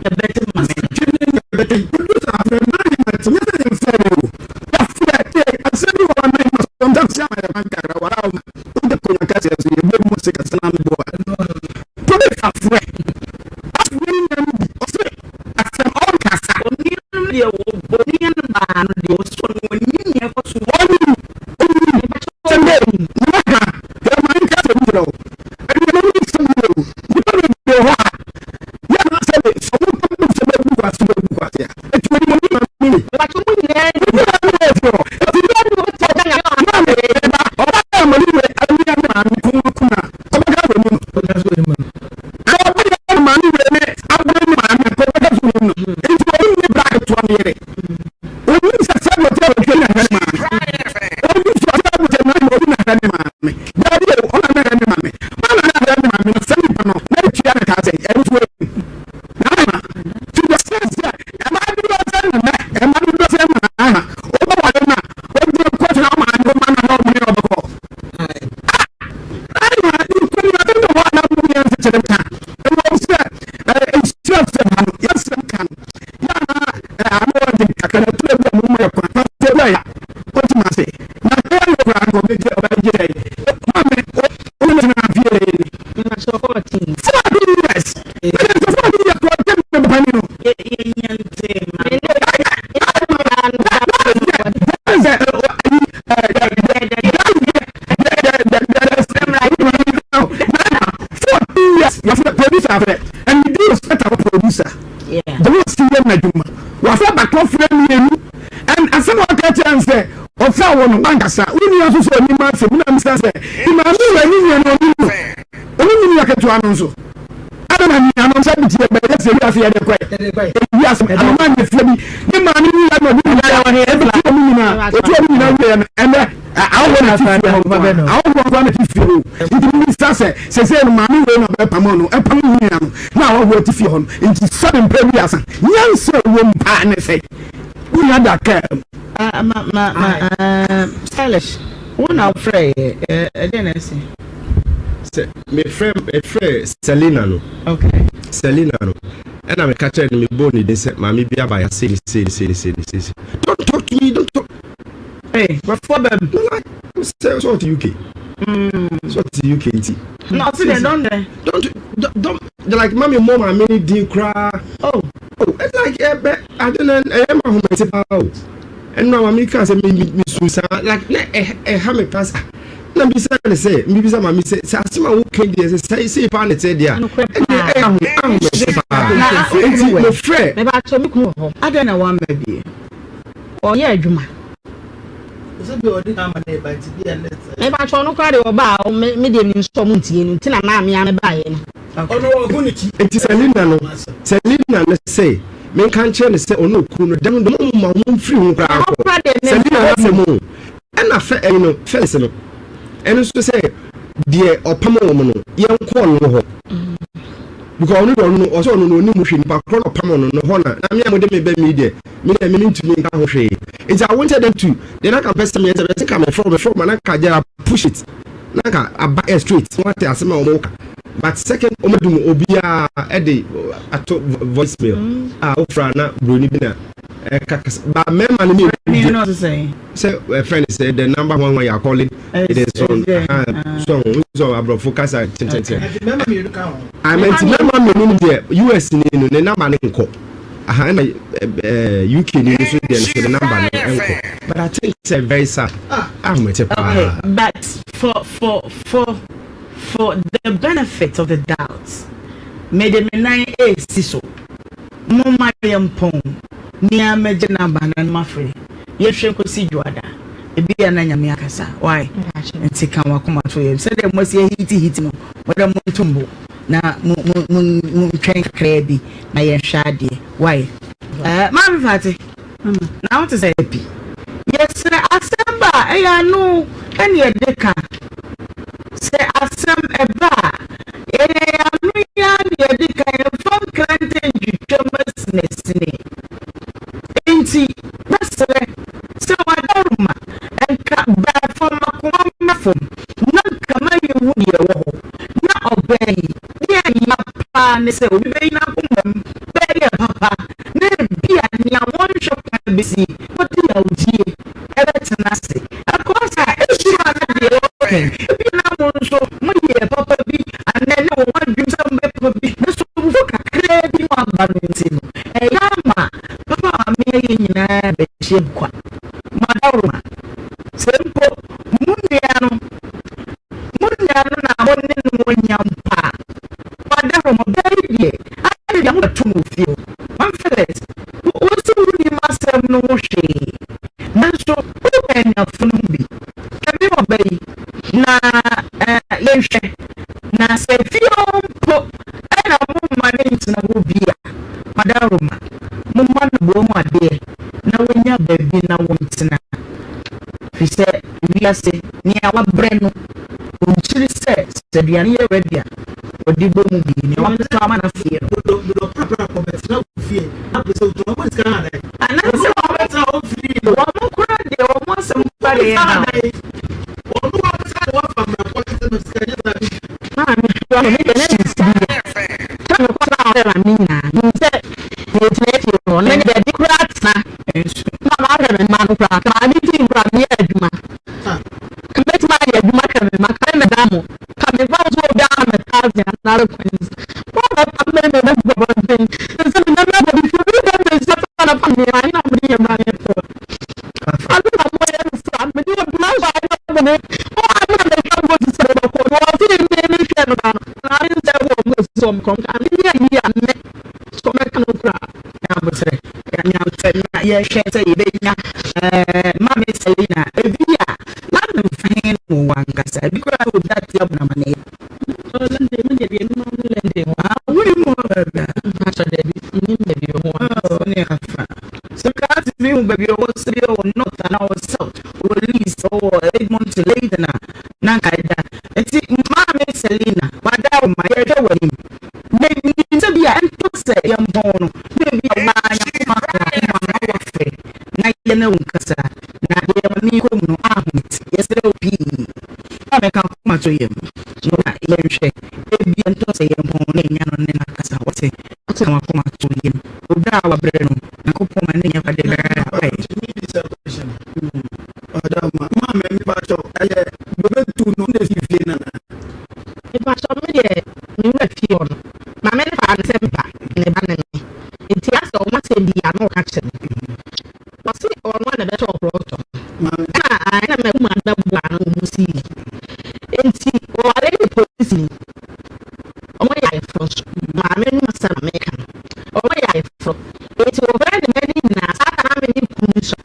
yɛbɛte ma me. Twene na yɛbɛte producer afrɛ maa ne ma te nyɛ sɛ yɛmfrɛ no o yɛafrɛ te asɛm bi wɔ hɔ na ma sometimes yɛ ama yɛ kwan kakra wara wo ma wode konya kɛseɛ so yɛbɛ mu ase kasa na meboa producer afrɛ afrɛ ne nua no bi ɔse asɛm ɔnkasa. Onua no deɛ wɔbɔ onua no baa no deɛ ɔsɔ no ɔnim nea ɛkɔ so. Ɔnim ɔnim sɛ ne ne ha yɛma nka sɛ bi kyerɛ wo anuanom ne sɛ bi o nipa bebree hɔ a yɛ na sɛ de sɛ ɔmo ka mu sɛ bɛbu kwase bɛbu kwase a ɛti onim onim ma mi ne Mepakyɛw mo nyinaa ni. Obi a ne wɔ fie hɔ ɛti Obi a ne wɔ fie hɔ na ne ba ɔba yɛ ma ne wɛ awia ne maame kun kun a ɔbɛka sɛ onim no na ɔba yɛ ma ne wɛ ne abere ne maame kɔ ɔbɛka sɛ onim no nti onim ne bra ketewa ne yere onim. Yɛnya ntee ma. Me ne yɛn no da That is the 14 years yɛfrɛ producer afrɛ, and we do respect our producer. The way ɔsi yɛ n'adwuma, wafrɛ bakɔfrɛ mmienu and asɛm a ɔka kyerɛ n sɛ ɔfrɛ wɔ no wankasa wo nua nso so ɔnim asɛm na misa sɛ maame wɔ ani nua no ɔnim no, ɔno ne nua ketewa no nso ada na nua no nsa bi ti ɛbɛyɛ sɛ wiase yɛde kɔɛ wiase anoma nyɛ fie bi ne maame ne nua no ɔde nyinaa ɛbi tu ɔmo nyinaa, otu ɔmo nyinaa wie no, ɛnɛ ahohoɔ na ti fie hɔ, ahohoɔ nko na ti fie hɔ. Nti mi nsa sɛ sɛsɛ no maame wei na ɔbɛpam no, ɛpam ne nua no na ahohoɔ ti fie hɔ no. Nti sɛbi mpɛ bi asa nyansa wɔ mu paa ne sɛ wúnya da kaa mu. Ah, ma ma ma stylish wo na wofrɛ yɛ, ɛdeɛ na ɛsi? Sɛ mefrɛ Selina no. Selina no, ɛna meka kyerɛ no, mebɔɔ ne din sɛ maame bi aba yɛ sei ne sei ne sei ne sei ne sei. Don't talk to me, don't talk. Hey, bɛfoɔ bɛm. Sɛ ɔte UK, sɛ ɔte UK nti. Na ɔte dɛ dɔn dɛ. Don't like mami mmɔ maame ne din koraa. Oh, it's like ɛbɛ ade no ɛyɛ ma ahomete paa o. Ɛno a maame ka sɛ me su saa, like na ɛha me paa sa, na mbisa ne sɛ, mbisa maame sɛ asɛm a woka deɛ sɛ sei paa ne tɛ deɛ a, ɛdeɛ ɛyɛ ahomete paa, nti mefrɛ. Mebakyɛ, me kunu wɔ hɔ. Adɛn na wamma bie? Ɔyɛ adwuma. Mebakyɛ, ɔno koraa deɛ ɔbaa a, me deɛ menim sɛ ɔmo ntie no, nti na maame a mebaeɛ no. Nti Selina no sɛ menka nkyerɛ no sɛ ɔno okunu no dɛm dɛm ɔmo ma ɔmo mfiri ho koraa Ɛhɔ kɔ. koraa deɛ Selina no asɛm o, ɛna fɛ ɛyi no, Felix no, ɛno nso sɛ deɛ ɔpam wɔn no, yɛnkɔɔ no hɔ because ɔno deɛ, ɔno no ɔsɛ ɔno no onim hwee, nipa korɔ na ɔpam ɔno no hɔ na me a mode me bɛ mi deɛ, me ntumi nka ho hwee. Nti I wanted them to deɛ na ka mpɛ sɛ meyɛ sɛ bɛsɛ ka mefrɛ ma na ka gyara push it na ka aba air straight na wate asɛm a wɔn ka. But second, wɔn dum obiara ɛde ato voice mail a ofura na broni bi na ɛka kasa ba mmarima no Mi mmienu no sɛ. Sɛ ɛfrɛ no sɛ the number one one you are calling, it is on so so aborɔfo kasa tententen. Amɛnti mmarima mmienu no deɛ, US ni no ne number ne nkɔ aha, ɛna UK ni no nso deɛ no so ne number no nkɔ, but I think it's very sad, ahomete paa. Okay, but for the benefit of the doubt, mede me nan esi so. Momma yɛn mpɔn nea mɛgye number na no mafrɛ. Yɛhwɛ nkosi dwoada. Ebi ya na Nyame akasa. Why? Nti ka wakoma to yɛm. Sɛdeɛ mo asi ahiti hiti no, wɔde mo ntombo na mo mo mo mo ntwɛn kakraa bi na yɛnhwɛ adeɛ. Why? Maame Fati, na wote sɛ epi. Yɛsrɛ, asɛm ba a, ɛyɛ ano ɛne yɛde ka. Sɛ asɛm ɛba a, ɛyɛ ano yi ara ne yɛde ka, yɛmfa nkrantɛ ntwitwam asinasini. Nti mɛsrɛ sɛ wadaroma nka baa fam, akoma mma fam na nka ma yɛhu deɛ ɛwɔ hɔ. Na ɔbaa yi deɛ ɛya paa ne sɛ obi bɛyi n'akoma mu bɛyɛ papa na ebi a nea wɔnhwɛ kwan bɛsi wɔde yawdie ɛbɛtena ase ɛkɔ sa esu a na deɛ ɔkɛn ebi na mo nso moyɛ papa bi anaa ne wɔn adwene sɛ mo bɛ papa bi na so bufo kakraa bi mu aba no, nti no ɛyɛ ama papa maame yɛ nyinaa bɛhyia mu kwa. Mo adaworoma sɛ mpo mo nua no na mo ne no anya mpa a, mo adaworoma bɛyɛ deɛ ayɛ deɛ mo bɛto mo fie o. Maame Felix, wo nso wonim asɛm no ho hwee, nanso wowɔ anuafo no ho bi kɛme ɔba yi na yɛnhwɛ na sɛ fie hɔ mpo ɛna momma ne ntena hɔ bi a, madaroma momma no boɔ mu adeɛ na wɔnya baabi na wɔntena, firi sɛ wiase nea wabrɛ no ɔnkyiri sɛ aduane yɛ ready a wɔde bɔ mu bi nea watɔ ama no fie no. Anaasɛ wɔn kora deɛ, wɔn asɛm ba deɛ yɛ ha. Maame hwɛ me deɛ na nsi bi yɛ sɛ mekɔtena hɔ sɛ maame nyinaa nim sɛ mɛtena fie hɔ na menya baabi koraa tena na maahwɛ me mma no koraa ka maame ti koraa meyɛ adwuma ka mɛtumi ayɛ adwuma hwɛ me mma ka mɛda mo ka mefa wo so obi ama me thousand anaasɛ coins wɔbɛpa me me bɛbɔ bɔnten sɛ menam abɔ bi fie. amanneɛ a na mede yɛ ma ne so. Ade na moyɛ no saa, mede obi aso ayɛ bɔne. Mo a na mehwɛ mo te sɛ mobɛkɔ no, wɔse me mehwɛ no da no, na me nsɛ wɔ mo asi sɛ ɔmekɔ nka me ne ayi a me sɛ ɔmɛka no koraa. Nyabotrɛ, nyabotrɛ na yɛhwɛ sɛ yɛbɛnya ɛɛ Maame Selina, ebi a na mfa he na wɔ ankasa, ebi koraa na obi ate abɔ no amaneɛ. London, me deɛ deɛ menim ara ne London hɔ. Ah, wonim hɔ baabi a? Mpakyɛ dabi, menim baabi ɔwɔ ankasa. Oh, ne afa. Sɛ kaa tumi hu baabi ɔwɔ sɛ bi ɔwɔ north anaa ɔwɔ south, ɔwɔ Leeds, ɔwɔ Edmonton, Leyden a, na nka ɛda. Nti Maame Selina, wada wo ma yɛhwɛ w'anim. Na menim sɛ bi a ɛntɔ sɛ yɛmpɔn no, na ebi a waa Nyankopɔn aka w'akoma ma wafrɛ na yɛne wo nkasa. Na deɛ maame yi kɔ mu no ahomete. Yɛsrɛ wo pii. Maame ka akoma to yam na yɛnhwɛ. Ebia ɛntɔ sɛ yɛmpɔn na yɛnya no ne no akasa. Wate? Ka w'akoma to yam. Oberɛ a wabrɛ no, Nyankopɔn ma no nya kwa de daa. Wai? Tumi bisa question. Ɔdama, maame mi ba kyɛw, ɛyɛ bobe tu no na esi fie nana. Mepakyɛw me deɛ me wura fie hɔ no maame no faa no sɛ me ba ne ba ne me nti asɛ ɔmo asɛm bi a na ɔka kyerɛ me ɔse ɔno a na ɛbɛtɔɔ plɔt no ɛna ɛna makuma bɛboa no ɔmo sii nti ɔware ne polisini ɔmo yɛ ayeforo nso maame no asɛm a meka no ɔmo yɛ ayeforo nti ɔfrɛ ne mma no nyinaa saa ta na me ne kunu no sua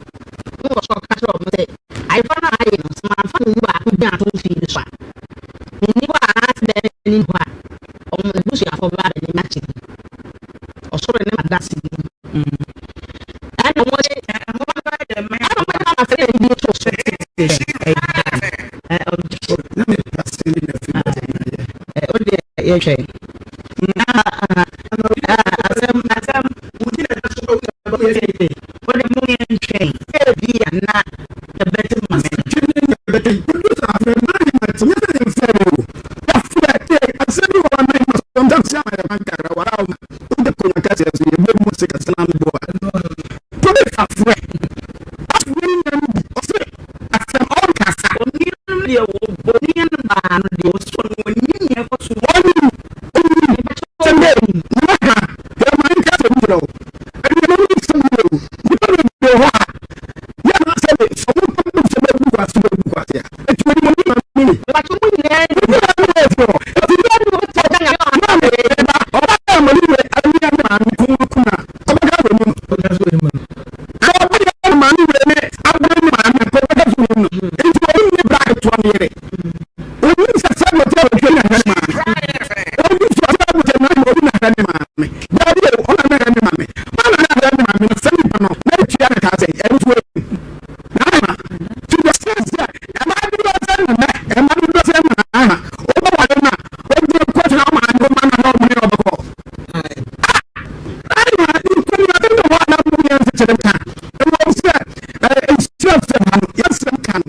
na ɔsɛ ɔka kyerɛ ɔmo sɛ ayeforo no a ayɛ no sɛ mamfa mo mu baako gyina ato mfii no so a menni hɔ a anaasɛ bɛrima no nni hɔ a ɔmo n'abusuafoɔ bɛba abɛne me akyɛ mu ɔsoro ne m'adanse ni ɛna ɔmo de ɛna ɔmo de ma sɛ ɛna bi to so. Na me pass ni na fi na yɛ. O deɛ yɛhwɛ. Asɛm asɛm. O de mo yɛntwɛn. Ebi a na yɛbɛte ma me. Producer afrɛ maa ne ma ti nyɛ sɛ yɛmfrɛ no o. Wafrɛ te asɛm bi wɔ hɔ a na ɛma sometimes yɛ ama yɛ kwan kakra wara wo ma wode konya kɛseɛ so yɛbɛ mu ase kɛse na meboa. Producer afrɛ afrɛ ne nua no bi ɔse asɛm ɔnkasa. Onua no deɛ onua no baa no deɛ ɔsɔ no ɔnim nea ɛkɔ so. Ɔnim ɔnim sɛ dɛ nana ha yɛma nka sɛ bi kyerɛ wo ɛnneɛma no nsɛm yɛ o nipa bebree hɔ a yɛ na sɛ de sɛ wo pɛ sɛ bɛbu kwase bɛbu kwase a ɛti wɔnim ɔnim ma mene Mepakyɛw mo nyinaa ni. Obi a ne wɔ fie hɔ ɛti Obi a ne wɔ fie hɔ na ne ba ɔba yɛ ma ne wɛ awia ne maame kun kun a ɔbɛka wɔ nim sɛ ɔba yɛ ne maame wɛ ne abere ne maame kɔ ɔbɛka so nim no nti ɔnim ne bra ketewa ne yere onim sɛ sɛ wɔte a wɔhwɛ ne ahwɛ ne maame onim sɛ ɔsɛ wɔte na obi na ahwɛ ne maame daabi o ɔna na ahwɛ ne maame ɔna na ahwɛ ne maame na sɛ nipa no na etua ne kaa sɛ ɛno so ɛmu na ama ti bɛ sɛ sɛ ɛma dodoɔ sɛ nana ɛma dodoɔ sɛ nana ama ɔbɛ wale na ɔdi kɔtena ɔma ne ɔma na ɔmo ne ɔbɛkɔ ɛna nkɔmi ɔde ne hɔ a na mo yɛn nsekyerɛ ka ɛwɔ sɛ ɛnhyira fɛ ha no yɛnsɛm ka no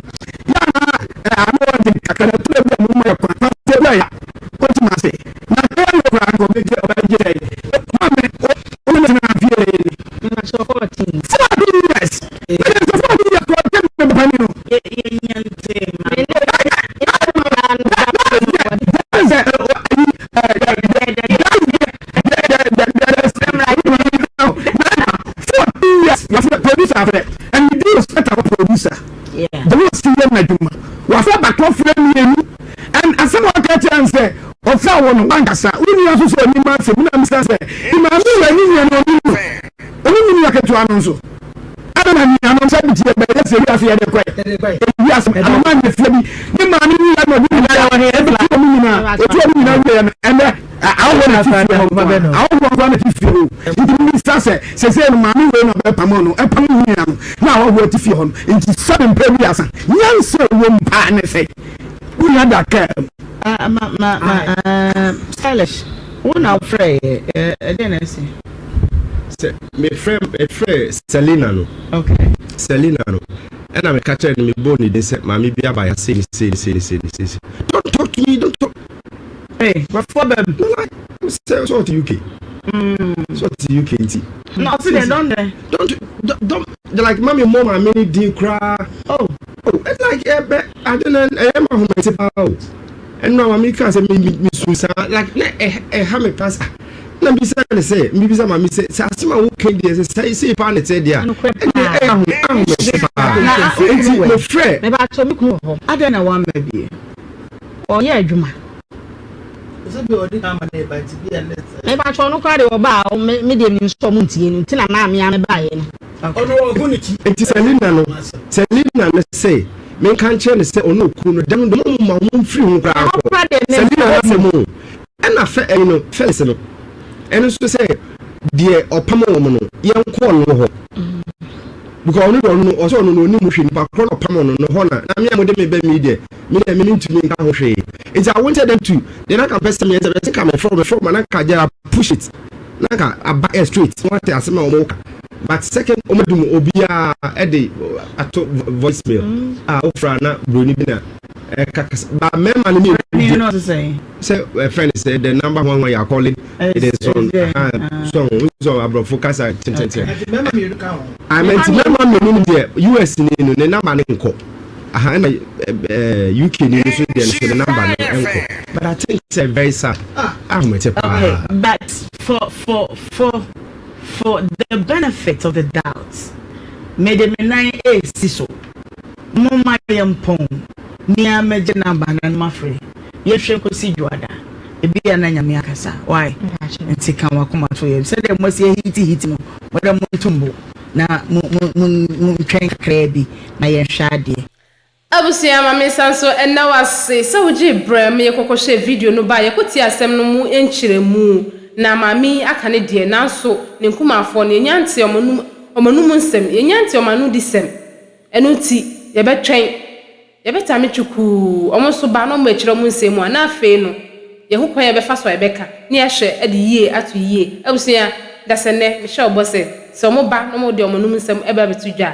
yɛana ano ɔde kakra na tule bi a mo ma yɛ kwan pàṣẹ bi a yɛ ɔtuma ase na ɛyɛ no kora nka ɔbɛgye ɔbɛgye dɛ maame ɔne ne tena fie yɛ ni Mepakyɛw 14. 14 years ɛyɛ sɛ 14 years kɔ ɔtɛ mi papa ni no. Yɛnyɛ nte ma. Me ne ɔbaa no ba sɛ ayi 14 years yɛfrɛ producer afrɛ and we do respect our producer. The way ɔsi yɛ n'adwuma wafɛ baako frɛ mmienu and asɛm a ɔka kyerɛ n sɛ ɔfrɛ wɔ no wankasa wo nua nso sɛ ɔnim asɛm na misa sɛ maame wɔ ani nua no ɔnim no ɔnim ne nua ketewa no nso ɛna na nua no nsa bi ti ɛbɛyɛ sɛ wiase yɛde kɔɛ ewiase anoma ne fie bi ne maame ne nua no ɔde nyinaa ɛbi tu ɔmo nyinaa otu ɔmo nyinaa wie no ɛnɛ ahoɔ na ti fie hɔ ahoɔ nkwa na ti fie hɔ nti mi nsa sɛ sese no maame wei na ɔbɛ pam no ɛpam ne nua no na ahoɔ ti fie hɔ no nti sɛbi mpɛ bi asa nyansa wɔ mu paa ne sɛ wúnya da kaa mu. Ah, ma ma ma stylish wo na wofrɛ yɛ ɛdeɛ na ɛsi. Sɛ mefrɛ mefrɛ Selina no. Selina no ɛna meka kyerɛ no mebɔɔ ne din sɛ maame bi aba ya sei ne sei ne sei ne sei ne sei. Don't talk to me, don't talk. Hey, bɛfoɔ bɛm. Sɛ sɛ ɔte UK. Sɛ ɔte UK nti. Na ɔte dɛ dɔn dɛ. Don't like mami mmɔ maame ne din koraa. Oh, it's like ɛbɛ ade na ɛyɛ ma ahomete paa o. Ɛnu a maame ka sɛ mi mi mi su saa like na ɛha mi pa sa. Na mbisa ne sɛ, mbibisa maame sɛ, sɛ asɛm a woka deɛ sɛ sɛ sei paa ne teɛ deɛ a, Nokorɛ ɛnneɛ paa. ɛyɛ ahom ahomete paa. Enti mefrɛ. Mepakyɛw me kunu wɔ hɔ. Adɛn na wamma bie? Ɔyɛ adwuma. Mepakyɛw ɔno koraa deɛ ɔba a me deɛ menim sɛ ɔmo ntie no nti na maa me ara mebaeɛ no. Enti sɛ Lina no, sɛ Lina no se menka nkyerɛ no sɛ ɔne okunu no da no deɛ momma wɔn mfiri ho koraa Ɛhɔ nkɔ. koraa deɛ Sɛ Lina mempɛ. n'asɛm o, ɛna fɛ ɛyi no, Felix no, ɛno nso sɛ deɛ ɔpam wɔn no, yɛnkɔ ɔno hɔ. Because ɔno deɛ ɔno no, ɔsɛ ɔno no ɔnim hwee, nipa korɔ na ɔpam ɔno no hɔ na, na me a mode me ba mi deɛ, me deɛ me mentumi nka ho hwee. Nti I wanted them to, deɛ na nka mpɛ sɛ meyɛ sɛ bɛsɛ nka mefrɛ mefrɛ ma na nka gyara push it, na nka aba air straight, na wate asɛm a wɔn ka. But second, wɔn dum obiara ɛde ato voice mail a wofra na broni bi na ɛka kasa, ba mmarima no mmienu deɛ sɛ ɛfrɛ no sɛ the number one you are calling, it is on so so aborɔfo kasa tententen. Nti mmarima mmienu no deɛ, US ni no ne number ne nkɔ aha, ɛna UK ni no nso deɛ no so ne number no nkɔ, but I think it's very sad, ahomete paa. Okay, but for the benefit of the doubt, mede me nan esi so. Momma yɛn pɔn mmea mɛgye number na no mafrɛ. Yɛhwɛ nkosi dwoada. Ebi ya na Nyame akasa. Why? Nti ka wakoma to yɛ. Sɛdeɛ mo asi ahiti hiti no, mo dɛ mo ntombo na mo mo mo mo ntwɛn kakraa bi na yɛnhwɛ adeɛ. Abusua, ma me nsa nso ɛna wase sɛ wogye brɛ me yɛkɔkɔhyɛ video no ba yɛkɔtie asɛm no mu nkyerɛmu na maame yi aka ne deɛ, nanso ne nkumafoɔ no yɛnya nte ɔmo anum nsɛm, yɛnya nte ɔmo ano di sɛm. Ɛno nti yɛbɛtwɛn, yɛbɛtame twukuu ɔmo nso ba na ɔmo akyerɛ ɔmo nsɛm mu a, na afei no yɛho kwan yɛbɛfa so a yɛbɛka ne yɛahwɛ ɛde yie ato yie. Abusua, dasɛ nnɛ mehyɛ ɔbɔ sɛ ɔmo ba na ɔmo de ɔmo anum nsɛm ɛbɛ abɛto dwa a,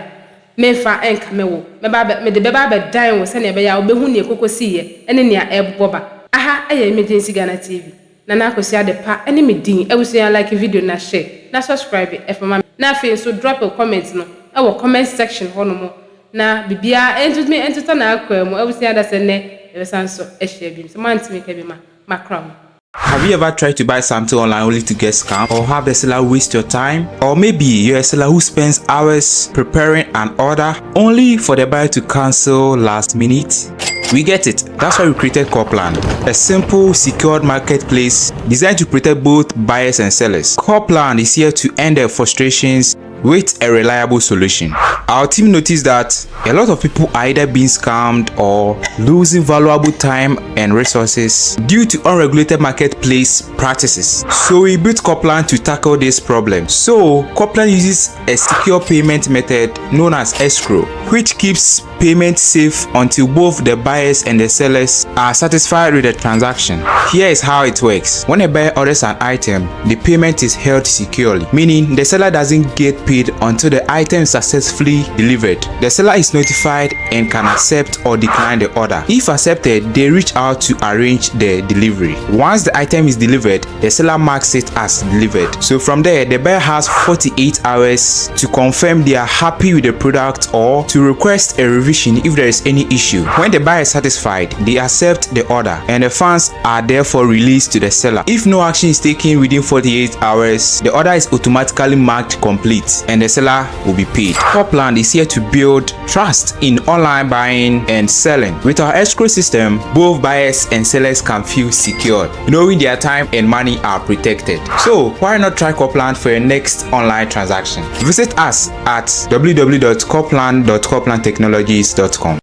memfa ɛnka me wo mɛba abɛ mede bɛba abɛdan wo sɛnea ɛbɛyɛ a wobɛhu nea ɛkɔkɔ siiɛ ɛne nea ɛbobɔ ba. Aha ɛyɛ Emergency Ghana TV. Nana Akosua Adepa ɛne me din. Abusua, like video na share na subscribe ɛfa ma me, na afei nso drop a comment no ɛwɔ comment section hɔnom na biribiara ɛntumi ɛntotɔ n'akwan mu. Abusua, da sɛ nnɛ yɛbɛsan so ahyia bi sɛ moantumi ka bi ma makra mo. Have you ever tried to buy something online only to get scammed or have the seller waste your time? Or maybe you're a seller who spends hours preparing an order only for the buyer to cancel last minute? We get it. That's why we created Corplan, a simple, secured marketplace designed to protect both buyers and sellers. Corplan is here to end their frustrations with a reliable solution. Our team noticed that a lot of people are either being scammed or losing valuable time and resources due to unregulated marketplace practices. So we built Corplan to tackle this problem. So Corplan uses a secure payment method known as escrow, which keeps payment safe until both the buyers and the sellers are satisfied with the transaction. Here is how it works. When a buyer orders an item, the payment is held securely, meaning the seller doesn't get paid until the item is successfully delivered. The seller is notified and can accept or decline the order. If accepted, they reach out to arrange the delivery. Once the item is delivered, the seller marks it as delivered. So from there, the buyer has 48 hours to confirm they are happy with the product or to request a revision if there is any issue. When the buyer is satisfied, they accept the order and the funds are therefore released to the seller. If no action is taken within 48 hours, the order is automatically marked complete and the seller will be paid. Corplan is here to build trust in online buying and selling. With our escrow system, both buyers and sellers can feel secured, knowing their time and money are protected. So why not try Corplan for your next online transaction? Visit us at www.corplan.corplantechnologies.com.